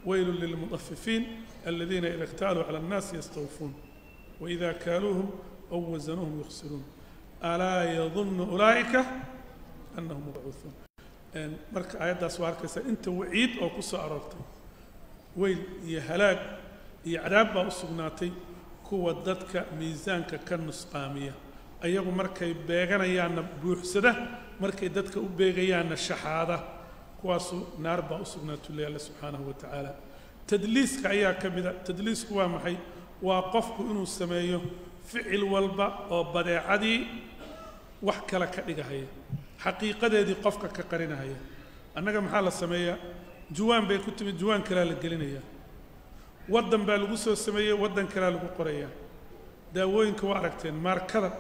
ويل للمطففين الذين إذا اكتالوا على الناس يستوفون وإذا كالوهم أو وزنوهم يخسرون ألا يظن أولئك أنهم مبعوثون. Marka aayaddaas waa arkaysa inta waciid oo ku soo aroortay. Weyl iyo halaag iyo cadaab baa u sugnaatay kuwa dadka miisaanka ka nusqaamiya, ayagu markay beeganayaanna buuxsada, markay dadka u beegayaanna shaxaada. Kuwaasu naar baa u sugnaatu leh Alle subxaanahu wa tacaala. Tadliiska ayaa ka mida. Tadliisku waa maxay? Waa qofku inuu sameeyo ficil walba oo badeecadii wax kale ka dhigahaya, xaqiiqadeedii qofka ka qarinahaya. Annaga maxaa la sameeyaa? Juwaan bay ku timid, juwaan kalaa la gelinayaa. Waddan baa lagu soo sameeyey, waddan kalaa lagu qorayaa. Daawooyinka waa aragteen, maarkada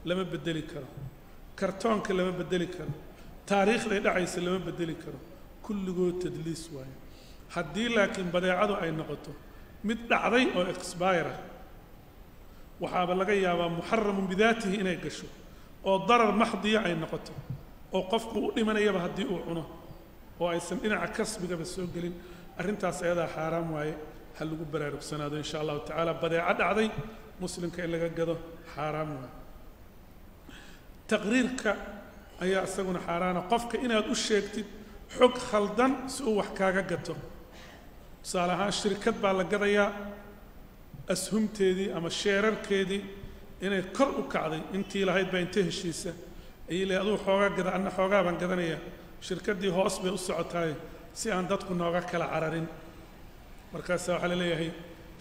lama bedeli karo, kartoonka lama bedeli karo, taariikhday dhacaysa lama bedeli karo. Kulligood tadliis waaye. Haddii laakiin badeecadu ay noqoto mid dhacday oo expire ah, waxaaba laga yaabaa محرم بذاته inay gasho oo darar maxdiya ay noqoto oo qofku u dhimanayaba haddii uu cuno oo aysan dhinaca kasbigaba soo gelin, arrintaas ayadaa xaaraam waaye. Ha lagu baraarugsanaado insha allahu tacaala. Badeeco dhacday muslimka in laga gado xaaraam waaye. Taqriirka ayaa isaguna xaaraana, qofka inaad u sheegtid xog khaldan si uu wax kaaga gato. Tusaale ahaan, shirkad baa la gadayaa, ashumteedii ama sheerarkeedii inay kor u kacday intii lahayd baa inta heshiisa ayay leey: "Aduu xoogaa gada, anna xoogaa baan gadanayaa, shirkaddii hoos bay u socotaaye." Si aan dadku nooga kala cararin. Markaasa waxaa la leeyahay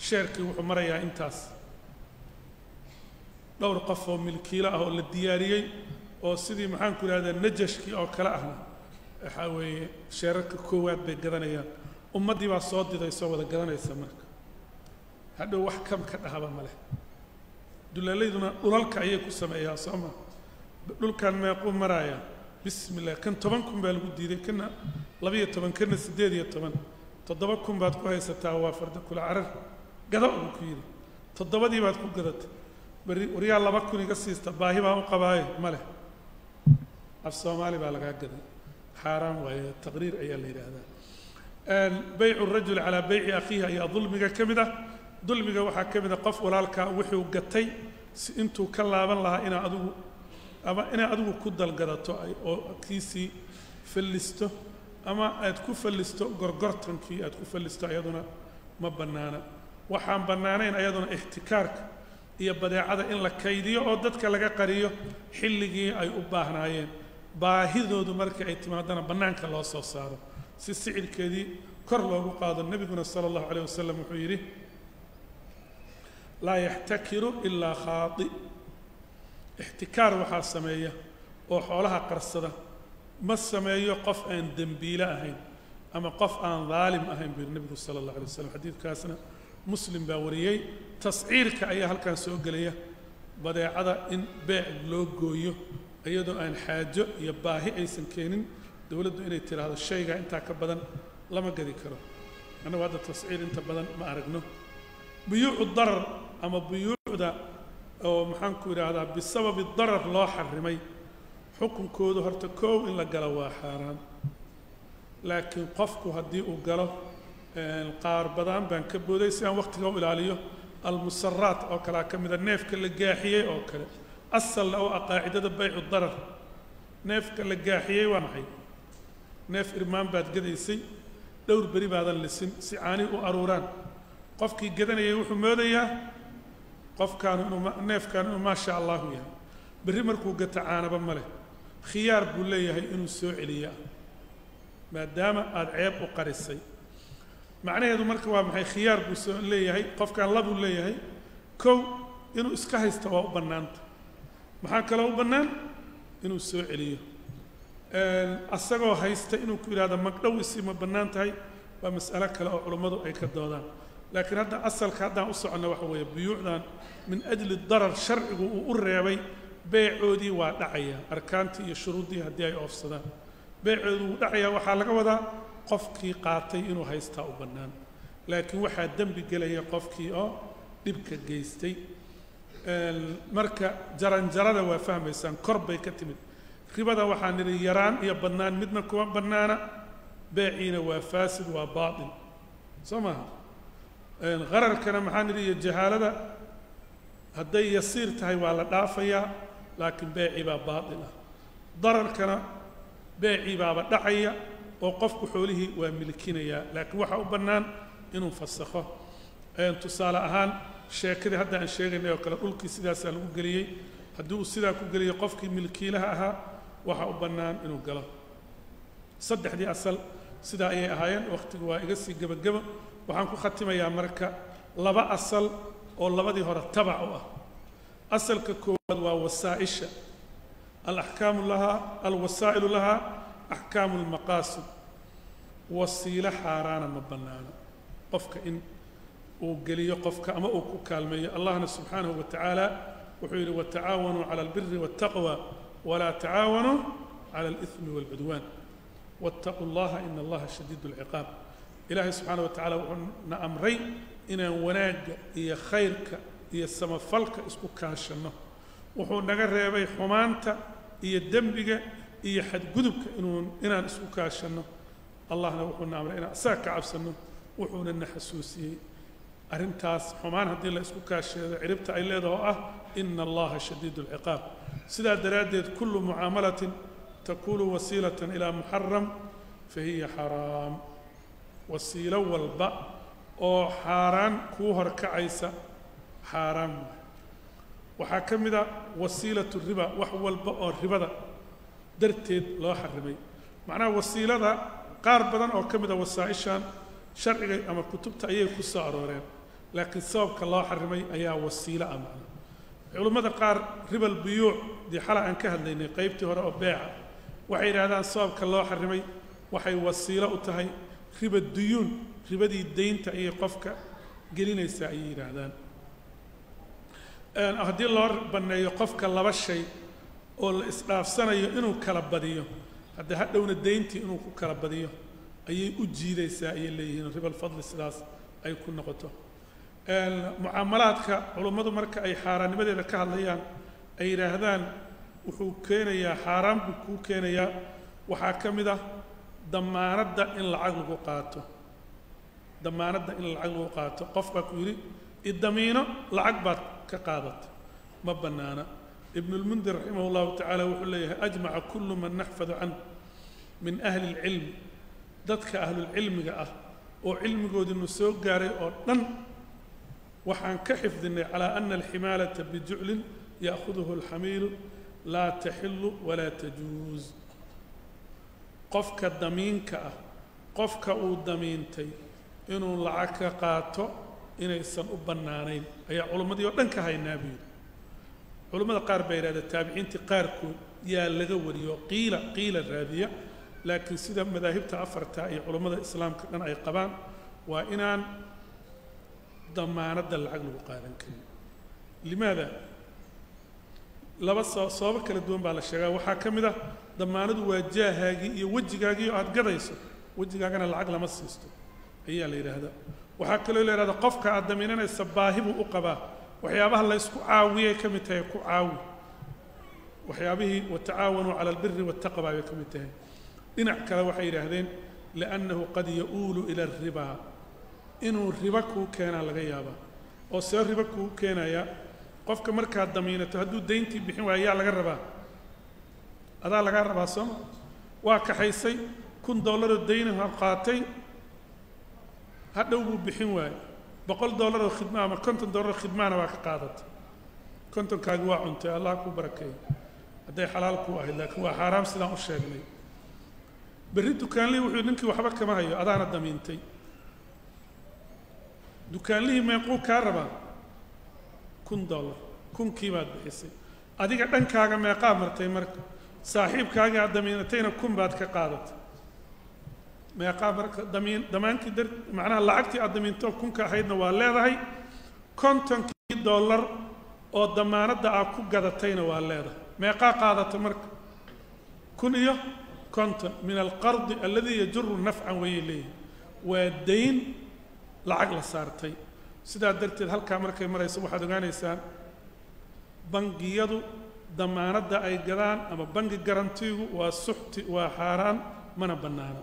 sheerkii wuxuu marayaa intaas, dhowr qof oo milkiilo ah oo la diyaariyey oo sidii maxaan ku idhahdaa najashkii oo kale ahna waxaa weeye sheerarka koowaad bay gadanayaan. Ummaddii baa soo diday, soo wada gadanaysa. Marka hadhow wax kam ka dhahaba ma leh. Dulaalayduna dhulalka ayay ku sameeyaa, soo ma? Dhulkan meequu maraaya? Bismi illah, kan 10,000 baa lagu diiday, kana 12, kana 18, 7,000 baad ku haysataa. Waa farda kula carar, gado buu ku yidhi. Toddobadii baad ku gadatay. Berri waryaa 2,000 iga siista, baahi baan u qabaaye, ma leh. Af Soomaali baa lagaa gaday, xaaraan waaye, taqriir ayaa la yidhaahdaa. Baycu rajul calaa bayci akhiihi ayaa dulmiga ka mid ah. Dulmiga waxaa ka mid ah qof walaalkaa wuxuu gatay si intuu ka laaban lahaa inaa adigu ama inaa adigu ku dalgadato oo kiisii fallisto ama aad ku fallisto gorgortankii aad ku fallisto, ayaduna ma bannaana. Waxaan bannaanayn ayaduna ixtikaarka iyo badeecada in la kaydiyo oo dadka laga qariyo xilligii ay u baahnaayeen. Baahidoodu marka ay timaadana bannaanka loo soo saaro si sicirkeedii kor loogu qaado. Nebiguna sala allahu calayh wasalam wuxuu yidhi: "Laa yaxtakiru ilaa khaati." Ixtikaar waxaa sameeya oo xoolaha qarsada ma sameeyo qof aan dembiile ahayn ama qof aan daalim ahayn, buu yidhi nebigu sala allah alay waslam. Xadiidkaasna Muslim baa wariyey. Tasciirka ayaa halkan soo gelaya, badeecada in beec loo gooyo iyadoo aan xaajo iyo baahi aysan keenin, dowladdu inay tidhaahdo shaygaa intaa ka badan lama gadi karo. Annagu hadda tasciir inta badan ma aragno. Buyuucu darar ama buyuucda oo maxaan ku idhaahdaa bisababi darar loo xarimay, xukunkoodu horta koow in la galo waa xaaraan. Laakiin qofku haddii uu galo, qaar badan baan ka booday si aan waqtiga u ilaaliyo. Almusaraat oo kalea ka mida, neefka la gaaxiyey oo kale, asalna oo ah qaacidada baycu darar. Neefka la gaaxiyey waa maxay? Neef irmaan baad gadaysay, dhowr beri baadan lisin si caanihi u aruuraan. Qofkii gadanayay wuxuu moodayaa qofkaanu inuu neefkaanu inuu maasha allahu yahay. Berri markuu gato caanaba ma leh. Khiyaar buu leeyahay inuu soo celiyaa maadaama aada ceeb u qarisay. Macnaheedu marka waa maxay? Khiyaar buu soo leeyahay qofkaan, labuu leeyahay. Kow, inuu iska haysto waa u bannaanta. Maxaa kaloo u bannaan? Inuu soo celiyo. Asagoo haysta inuu ku yidhahdo magdhow isi ma bannaan tahay, waa mas'alo kale oo culummadu ay ka doodaan. Laakiin hadda asalka haddaan u soconno waxa weeye buyuucdan min ajli darar sharcigu uu u reebay, beecoodii waa dhacaya arkaantii iyo shuruuddii haddii ay oofsadaan. Beecoodu wuu dhacayaa, waxaa laga wadaa qofkii qaatay inuu haystaa u bannaan, laakiin waxaa dembi gelaya qofkii oo dhibka geystay. Marka jaranjarada waa fahmaysaan, kor bay ka timid. Ribada waxaan nidhi yaraan iyo badnaan midna kuma bannaana, beeciina waa faasid, waa baatil, soo maaha? Qararkana maxaa nidhi iyo jahaalada? Hadday yasiir tahay waa la dhaafayaa, laakiin beecii baa baatil ah. Dararkana beecii baaba dhacaya oo qofku xoolihii waa milkinayaa, laakiin waxaa u bannaan inuu fasakho. Tusaale ahaan sheekadii hadda aan sheegaynay oo kale, dhulkii sidaasaa lagu geliyey. Haddii uu sidaa ku geliyey qofkii milkiilaha ahaa, waxaa u bannaan inuu galo. Saddexdii asal sidaa ayay ahaayeen. Wakhtigu waa iga sii gebagebo. Waxaan ku khatimayaa marka laba asal oo labadii hore tabac u ah. Asalka koowaad waa wasaa'isha, alaxkaamu lahaa, alwasaa'ilu lahaa axkaamu lmaqaasid. Wasiilo xaaraana ma bannaano qofka in uu geliyo qofka ama uu ku kaalmeeyo. Allahna subxaanahu wa tacaala wuxuu yidhi: "Watacaawanuu cala albiri waltaqwa, walaa tacaawanuu cala alithmi waalcudwaan, wattaquu allaha ina allaha shadiid alciqaab." Ilaahay subxaana wa tacala wuxuu na amray inaan wanaagga iyo khayrka iyo samafalka isku kaashanno. Wuxuu naga reebay xumaanta iyo dembiga iyo xadgudubka inuu inaan isku kaashanno. Allahna wuxuuna amray inaan asaga ka cabsanno, wuxuuna na xasuusiyey arrintaas xumaan haddii la isku kaasheedo ciribta ay leedaho ah ina allaha shadiid alciqaab. Sidaa daraaddeed kullu mucaamalatin takunu wasiilatan ilaa muxaram fahiya xaraam. Wasiilo walba oo xaaraan kuu horkacaysa xaaraan waay. Waxaa ka mid a wasiilatu riba, wax walba oo ribada darteed loo xarimay. Macnaha wasiilada Qaar badan oo ka mid a wasaa-ishan sharciga ama kutubta ayay ku soo arooreen, laakiin sababka loo xarimay ayaa wasiilo ah. Macna culummada qaar ribal buyuuc dii xala aan ka hadlaynay qaybtii hore oo beeca, waxay yidhahdaan sababka loo xarimay waxay wasiilo u tahay riba duyuun, ribadii deynta ayay qofka gelinaysaa ayay yidhaahdaan. Haddii loo banneeyo qofka laba shay oo la isdhaafsanayo inuu kala badiyo, hadda hadhowna deyntii inuu ku kala badiyo ayay u jiidaysaa ayay leeyihiin, ribal fadli sidaas ay ku noqoto. Mucaamalaadka culummadu marka ay xaaraannimadeeda ka hadlayaan ay yidhaahdaan wuxuu keenayaa xaaraan buu kuu keenayaa, waxaa ka mid ah damaanadda in lacag lagu qaato. Damaanadda in lacag lagu qaato, qof baa ku yidhi idamiino, lacag baad ka qaadatay, ma bannaana. Ibnulmundir raximah llahu tacaala wuxuu leeyahay ajmaca kullu man naxfadu canh min ahli اlcilmi, dadka ahlulcilmiga ah oo cilmigoodinu soo gaaray oo dhan waxaan ka xifdinay calaa ana alximaalata bijuclin ya'khuduhu alxamiilu laa taxilu walaa tajuuz. Qofka damiinka ah, qofka uu damiintay inuu lacag ka qaato inaysan u bannaanayn ayaa culimmadii oo dhan ka haynaa buu yidhi. Culimmada qaar baa yidhahda taabiciintii qaarkood yaa laga wariyo, qiila qiila raadiya, laakiin sida madaahibta afarta iyo culummada islaamka dhan ay qabaan waa inaan damaanadda lacag lagu qaadan karin. Limaada? Laba sababo kala duwan baa la sheegaa. Waxaa ka mid ah damaanadu waa jaahaagii iyo wejigaagii oo aada gadayso, wejigaagana lacag lama siisto ayaa la yidhaahdaa. Waxaa kaloo la yidhahdaa qofka aad damiinanaysa baahi buu u qabaa, waxyaabaha la ysku caawiyay ka mid tahay, ku caawi waxyaabihii watacaawanuu cala albiri waataqwa bay ka mid tahay. Dhinac kale waxay yidhaahdeen liannahu qad ya-uulu ila alribaa, inuu ribo kuu keenaa laga yaabaa. Oo see ribo kuu keenayaa? Qofka markaad damiinato hadduu dayntii bixin waayo yaa laga rabaa? Adaa lagaa rabaa sooma? Waa kaxaysay $1,000 oo daynaha qaatay, hadhow buu bixin waayo, $100 oo khidma ama $50 oo khidmaana waa ka qaadatay, kontonkaagi waa cuntay, allah kuu barakeeyo hadday xalaal kuu ahayd, laakiin waa xaaraam sidaan u sheegnay. Berri dukaanlihii wuxuu ninkii waxba kama hayo, adaana damiintay. Dukaanlihii meequu kaa rabaa? $1,000, kunkii baad bixisay. Adiga dhankaaga meeqaa martay? Marka saaxiibkaagii aad damiinatayna 1,000 baad ka qaadatay, meeqaa marka damiin damaankii dar macnaha lacagtii aad damiintoo 1,000-ka ahaydna waa leedahay, $50kii oo damaanadda aad ku gadatayna waa leedahay, meeqaa qaadatay marka? 1,050. Min alqardi alladii yajuru nafcan wayay leeyihin, waa dayn lacag la saartay. Sidaa darteed halkaa markay marayso waxaad ogaanaysaan bangiyadu damaanadda ay gadaan ama bangi garantigu waa suxti, waa xaaraan, mana bannaana.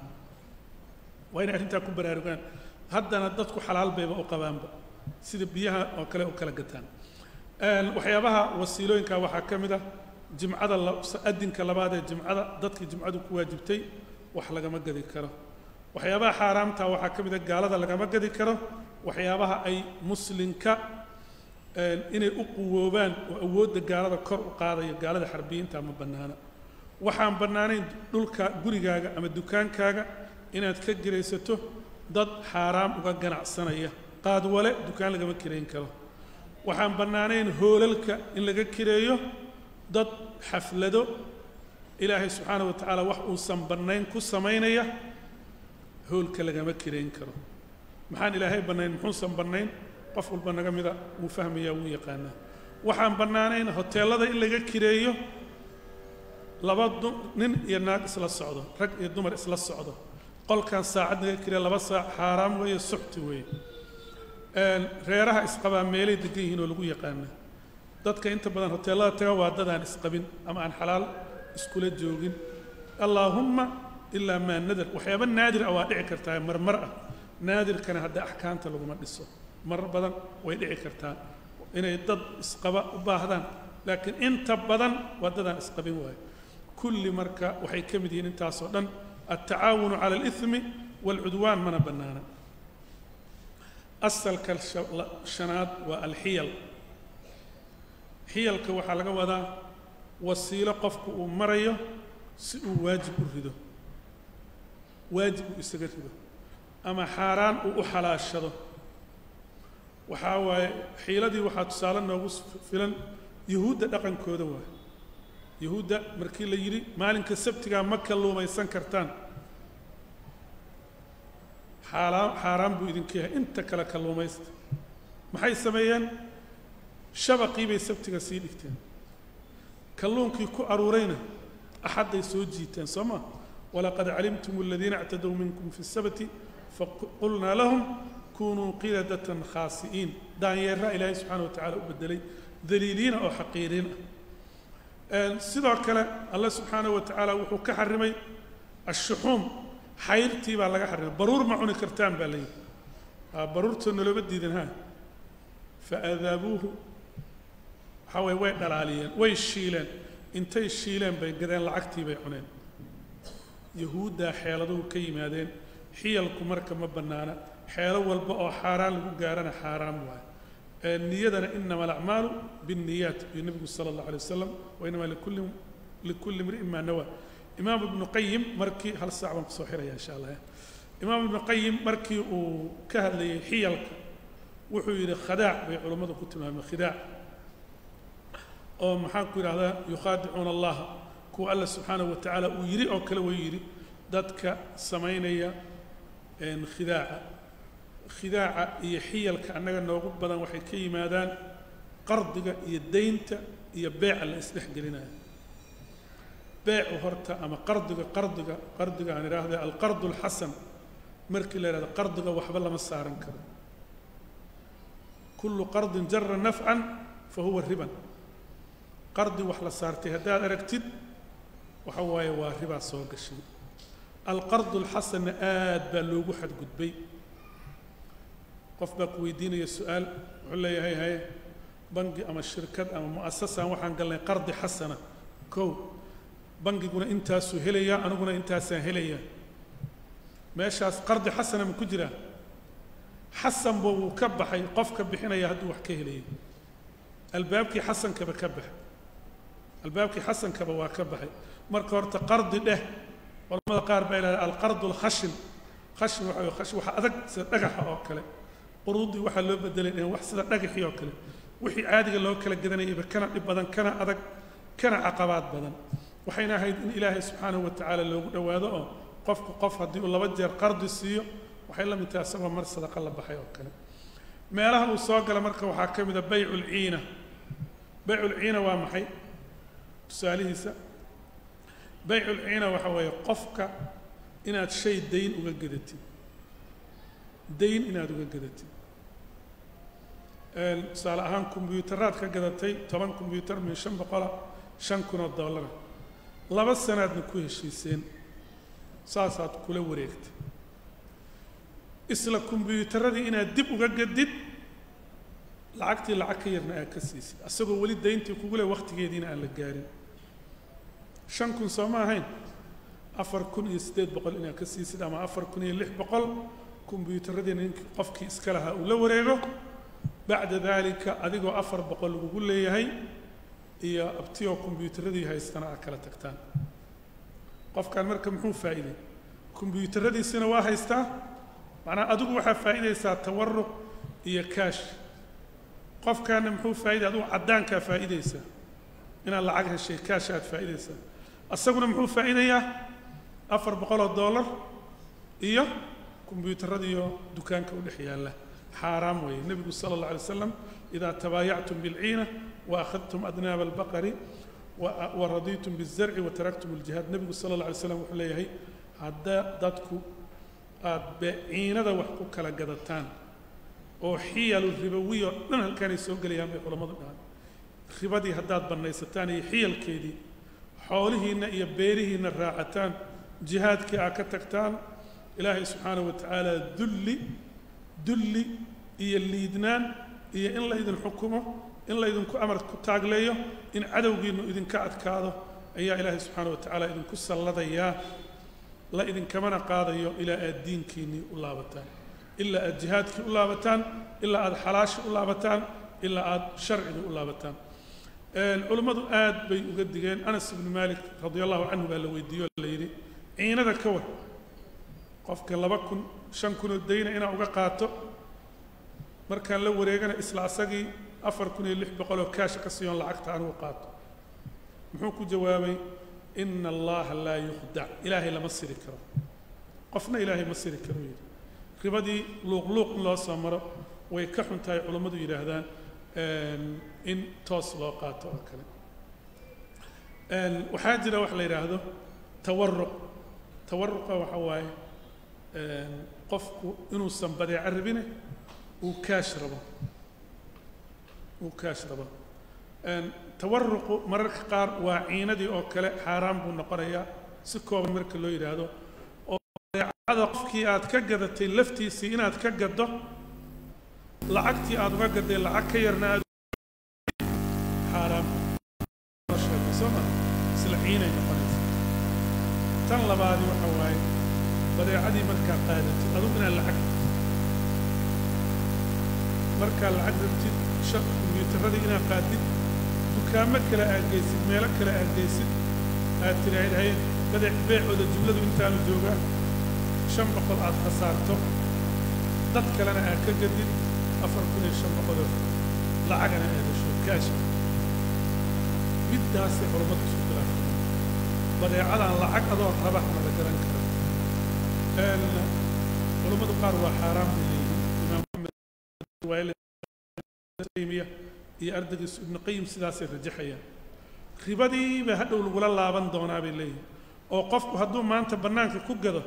Waa inay arrintaa ku baraarugaan. Haddana dadku xalaal bayba u qabaanba, sida biyaha oo kale u kala gataan. Waxyaabaha wasiilooyinka waxaa ka mid ah jimcada, adinka labaad ee jimcada dadkii jimcadu ku waajibtay wax lagama gadi karo. Waxyaabaha xaaraamta waxaa ka mid ah gaalada lagama gadi karo waxyaabaha ay muslinka inay u quwoobaan oo awoodda gaalada kor u qaadaya, gaalada xarbiyiinta ma bannaana. Waxaan bannaanayn dhulka gurigaaga ama dukaankaaga inaad ka giraysato dad xaaraam uga ganacsanaya, qaadwale dukaan lagama kirayn karo. Waxaan bannaanayn hoolalka in laga kireeyo dad xaflado ilaahay subxaana wa tacaala wax uusan bannayn ku samaynaya, hoolka lagama kirayn karo. Maxaan ilaahay bannayn, muxuusan bannayn? Qof walba naga mida wuu fahmayaa, wuu yaqaanaa. Waxaan bannaanayn hoteellada in laga kireeyo laba nin iyo naag isla socdo, rag iyo dumar isla socdo, qolkan saacad naga kireeya 2 saac, xaaraam weeye, suxti weeye. Reeraha isqabaa meelay degan yihiin oo lagu yaqaanaa. Dadka inta badan hoteellada taga waa dadaan isqabin ama aan xalaal iskula joogin, allaahumma ilaa maa nadar, waxyaaba naadir ah waa dhici kartaa marmar ah, naadirkana hadda axkaamta laguma dhiso, marar badan way dhici kartaa inay dad isqaba u baahdaan, laakiin inta badan waa dadaan isqabin waayo. Kulli marka waxay ka mid yihiin intaasoo dhan altacaawunu cala alithmi waalcudwaan, mana bannaana. Asalka shanaad waa alxiyal. Xiyalka waxaa laga wadaa wasiilo qofku uu marayo si uu waajib u rido. waajib uu isaga rido ama xaaraan uu u xalaashado. Waxaa waaye xiiladii waxaa tusaale noogu filan yuhuudda dhaqankooda waaye. Yuhuudda markii la yidhi maalinka sabtigaa ma kalluumaysan kartaan, xaaraan buu idinka yahay, inta kale kalluumaysta. Maxay sameeyeen? Shabaqii bay sabtiga sii dhigteen, kalluunkii ku aruurayna axadday soo jiiteen, soo ma? Walaqad calimtum aladiina اctadow minkum fi الsabti faqulnaa lahum kunuu qiradatan khaasi'iin. Daanyeeraa ilaahay subxaana wa tacala u bedelay, daliiliina oo xaqiiriin ah. Sidoo kale alle subxaanaه wa tacaala wuxuu ka xarimay ashuxuum, xayrtii baa laga xarimay. Baruur ma cuni kartaan baa la yidhi, baruurta noloma diidan ha. Faadaabuuhu, waxaa waye way dhalaaliyeen, way shiileen, intay shiileen bay gadeen, lacagtii bay cuneen. Yahuuddaa xeeladuhu ka yimaadeen. Xiyalku marka ma bannaana, xeelo walba oo xaaraan lagu gaarana xaaraam waayo. Niyadana inama alacmaalu biاnniyaat iyo nebigu sala allahu alay wasalam, wa inama likulli imri'in maa nawaa. Imaam ibnu qayim markii hal saac baan kusoo xiraya insha allah. Imaam ibnu qayim markii uu ka hadlayay xiyalka wuxuu yidhi khadaac bay culammadu ku tilmaameen, khidaac oo maxaan ku yidhahdaa yukhaadicuuna allaha, kuwa alla subxaanahu wa tacaala uu yidhi oo kale way yidhi dadka samaynaya khidaaca. Khidaaca iyo xiyalka annaga noogu badan waxay ka yimaadaan qardiga iyo deynta iyo beeca la isdhex gelinayo. Beecu horta ama qardiga, qardiga aan idhaahda alqardu alxasan markii la yidhahdo qardiga waxba lama saaran karo. Kullu qardin jara nafcan fa huwa riban. Qardi wax la saartay haddaad aragtid waxa waaye waa ribaa soo gashay. Alqardu alxasanna aad baa loogu xadgudbay. Qof baa ku weydiinaya su-aal, wuxuu leeyahay haye bangi ama shirkad ama mu'asasaan waxaan galnay qardi xasana, kow bangiguna intaasuu helayaa aniguna intaasaan helayaa, meeshaas qardi xasana ma ku jiraa? Xasanba wuu ka baxay, qofka bixinaya hadduu wax ka helayay albaabkii xasankaba ka baxay, albaabkii xasankaba waa ka baxay. Marka horta qardi dheh, culamada qaar baa yidhahda alqardu alkhashin. Khashin waxa way khash waxa adag sida dhagaxa oo kale. Quruuddii waxaa loo bedelay in wax sida dhagaxii oo kale, wixii caadiga loo kala gadanayayba kana dhib badan, kana adag, kana caqabaad badan. Waxayna ahayd in ilaahay subxaanahu wa tacaala loogu dhowaado oo qofku qof haddii uu laba jeer qardi siiyo waxay la mid tahay asagoo mar sadaqa la baxay oo kale. Meelaha uu soo gala marka waxaa ka mid a bayculciina. Bayculciina waa maxay tusaalihiisa? Bayculciina waxa weeye qofka inaad shay dayn uga gadatid, dayn inaad uga gadatid. Tusaale ahaan kombyuutaraad ka gadatay 10 kombyuutar min 500, $5,000, 2 sanaadna ku heshiiseen, saasaad kula wareegtay. Isla kombyuutaradii inaad dib uga gadid, lacagtii lacag ka yarna aad ka siisid, asagoo weli dayntii kugu leh wakhtigeediina aan la gaarin. 5,000 soo ma ahayn, 4,800 inaad ka siisid ama 4,600, kombyuutaradiina ninkii qofkii iska lahaa uu la wareego. Bacda daalika adigoo 400 lagugu leeyahay iyo abtiyoo kombyuutaradii haystana aad kala tagtaan. Qofkan marka muxuu faa'iiday? Kombyuutaradiisina waa haystaa, macnaha adigu waxaa faa'iidaysaa tawaruq iyo kaash. Qofkaana muxuu faa'iday? Adigu caddaankaa faa'iidaysaa, inaad lacag heshay kaash aad faa'iidaysaa. Asaguna muxuu faa'iidayaa? $400 iyo kombyuutaradiiyo dukaanka u dhex yaalla. Xaaraam weeye. Nebigu sala allah alay wasalam idaa tabaayactum bilciina wa akhadtum adnaaba albaqari wa radiitum bizarci wa taraktum aljihaad. Nebigu sala allah alay slam wuxuu leeyahay hadda dadku aad ciinada wax ku kala gadataan oo xiyalu ribawiyo dhan halkaanay soo gelayaan bay culammadu dhahaan. Ribadii haddaad bannaysataan iyo xiyalkeedii, xoolihiinna iyo beerihiinna raacataan, jihaadkii aad ka tagtaan, ilaahay subxaanahu wa tacaala dulli iyo liidnaan iyo in la idin xukumo, in la idinku amar ku taagleeyo, in cadowgiinnu idinka adkaado ayaa ilaahay subxaana wa tacaala idinku salladayaa. La idinkamana qaadayo ilaa aad diinkiinnii u laabataan, ilaa aad jihaadkii u laabataan, ilaa aad xalaashii u laabataan, ilaa aad sharcigii u laabataan. Culummadu aad bay uga digeen. Anas ibnu Maalik radia allahu canhu baa la weydiiye o la yidhi ciinada ka war. Qofka 2000 5000 oo dayna inaan uga qaato, markaan la wareegana isla asagii 4600 oo kaash ka siiyoon lacagta anugu qaato. Muxuu ku jawaabay? Ina Allaha laa yukhdac, Ilaahay lama siri karo, qofna Ilaahay ma siri karo yidhi. Ribadii luuqluuq in loo soo maro way ka xun tahay, culammadu yidhaahdaan, in toos loo qaato oo kale. Waxaa jira wax la yidhaahdo tawaruq. Tawaruqa waxa waaye qofku inuusan badeeco rabine uu kaash rabo, uu kaash rabo. Tawaruqu mararka qaar waa ciinadii oo kale, xaaraan buu noqonayaa si kooban marka loo yidhaahdo, oo badeecada qofkii aad ka gadatay laftiisii inaad ka gaddo, lacagtii aad uga gadday lacag ka yarna aad xaaraan sheegay, soo ma isla ciinay noqonaysa. Tan labaadi waxa waaye badeecadii markaa qaadatid adugu inaad lacag rabtid, markaa lacag rabtid kombiyuutarradii inaad qaadid, dukaamo kale aad geysid, meelo kale aad geysid, aad tidhaahid haye badeec beecooda jumladu intaanu joogaa, 500 aad khasaarto, dad kalena aad ka gadid 4500 oo lacagana aad hesho kaash. Middaasay culammadu isku khilaafeen, badeecadan lacag adoo raba ma la garan karaa? Culammadu qaar waa xaaraan bay leeyihiin. Imaam Axmed Taymiya iyo ardaygiisu Ibnu Qayim sidaasay rajaxayaan. Ribadiiba hadhow lagula laaban doonaa bay leeyihiin, oo qofku hadduu maanta bannaanka ku gado,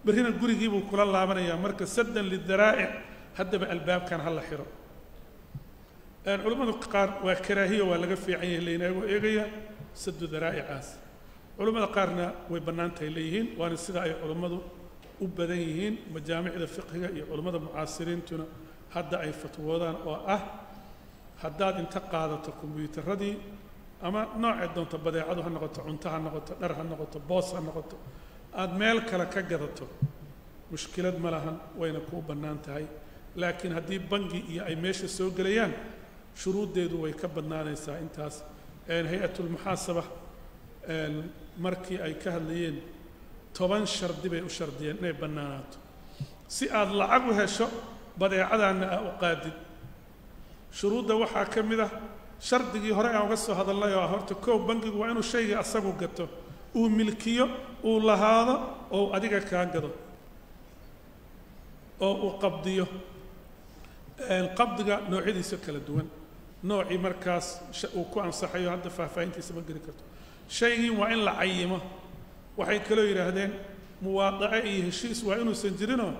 berrina gurigiibuu kula laabanayaa. Marka saddan lidaraa'ic haddaba albaabkan ha la xiro. Culammadu qaar waa karaahiyo, waa laga fiican yahay leeyihin, ayagoo eegaya sadu daraa'icaas. Culammada qaarna way bannaan tahay leeyihiin, waana sida ay culammadu u badan yihiin, majaamicda fiqhiga iyo culammada mucaasiriintuna hadda ay fatwoodaan, oo ah haddaad inta qaadato kombiyuutarradii ama noocay doonto badeecadu ha noqoto, cunto ha noqoto, dhar ha noqoto, boos ha noqoto, aada meel kale ka gadato, mushkilad ma lahan, wayna kuu bannaan tahay. Laakiin haddii bangi iyo ay meesha soo gelayaan, shuruuddeedu way ka badnaanaysaa intaas. Hay-atulmuxaasaba markii ay ka hadlayeen 10 shardi bay u shardiyeen inay bannaanaato si aad lacag u hesho badeecadaanna aa u qaadid. Shuruudda waxaa ka mid ah shardigii hore aan uga soo hadalnay oo ah horta koow, bangigu waa inuu shaygii asagu gato, uu milkiyo, uu lahaado, oo adiga kaa gado, oo uu qabdiyo. Qabdiga noocyadiisa kala duwan, noocii markaas uu ku ansaxayo hadda faahfaahintiisa ma geli karto. Shaygii waa in la cayimo. Waxay kaloo yidhaahdeen muwaadace iyo heshiis waa inuusan jirinoo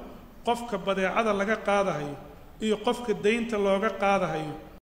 qofka badeecada laga qaadahayo iyo qofka daynta looga qaadahayo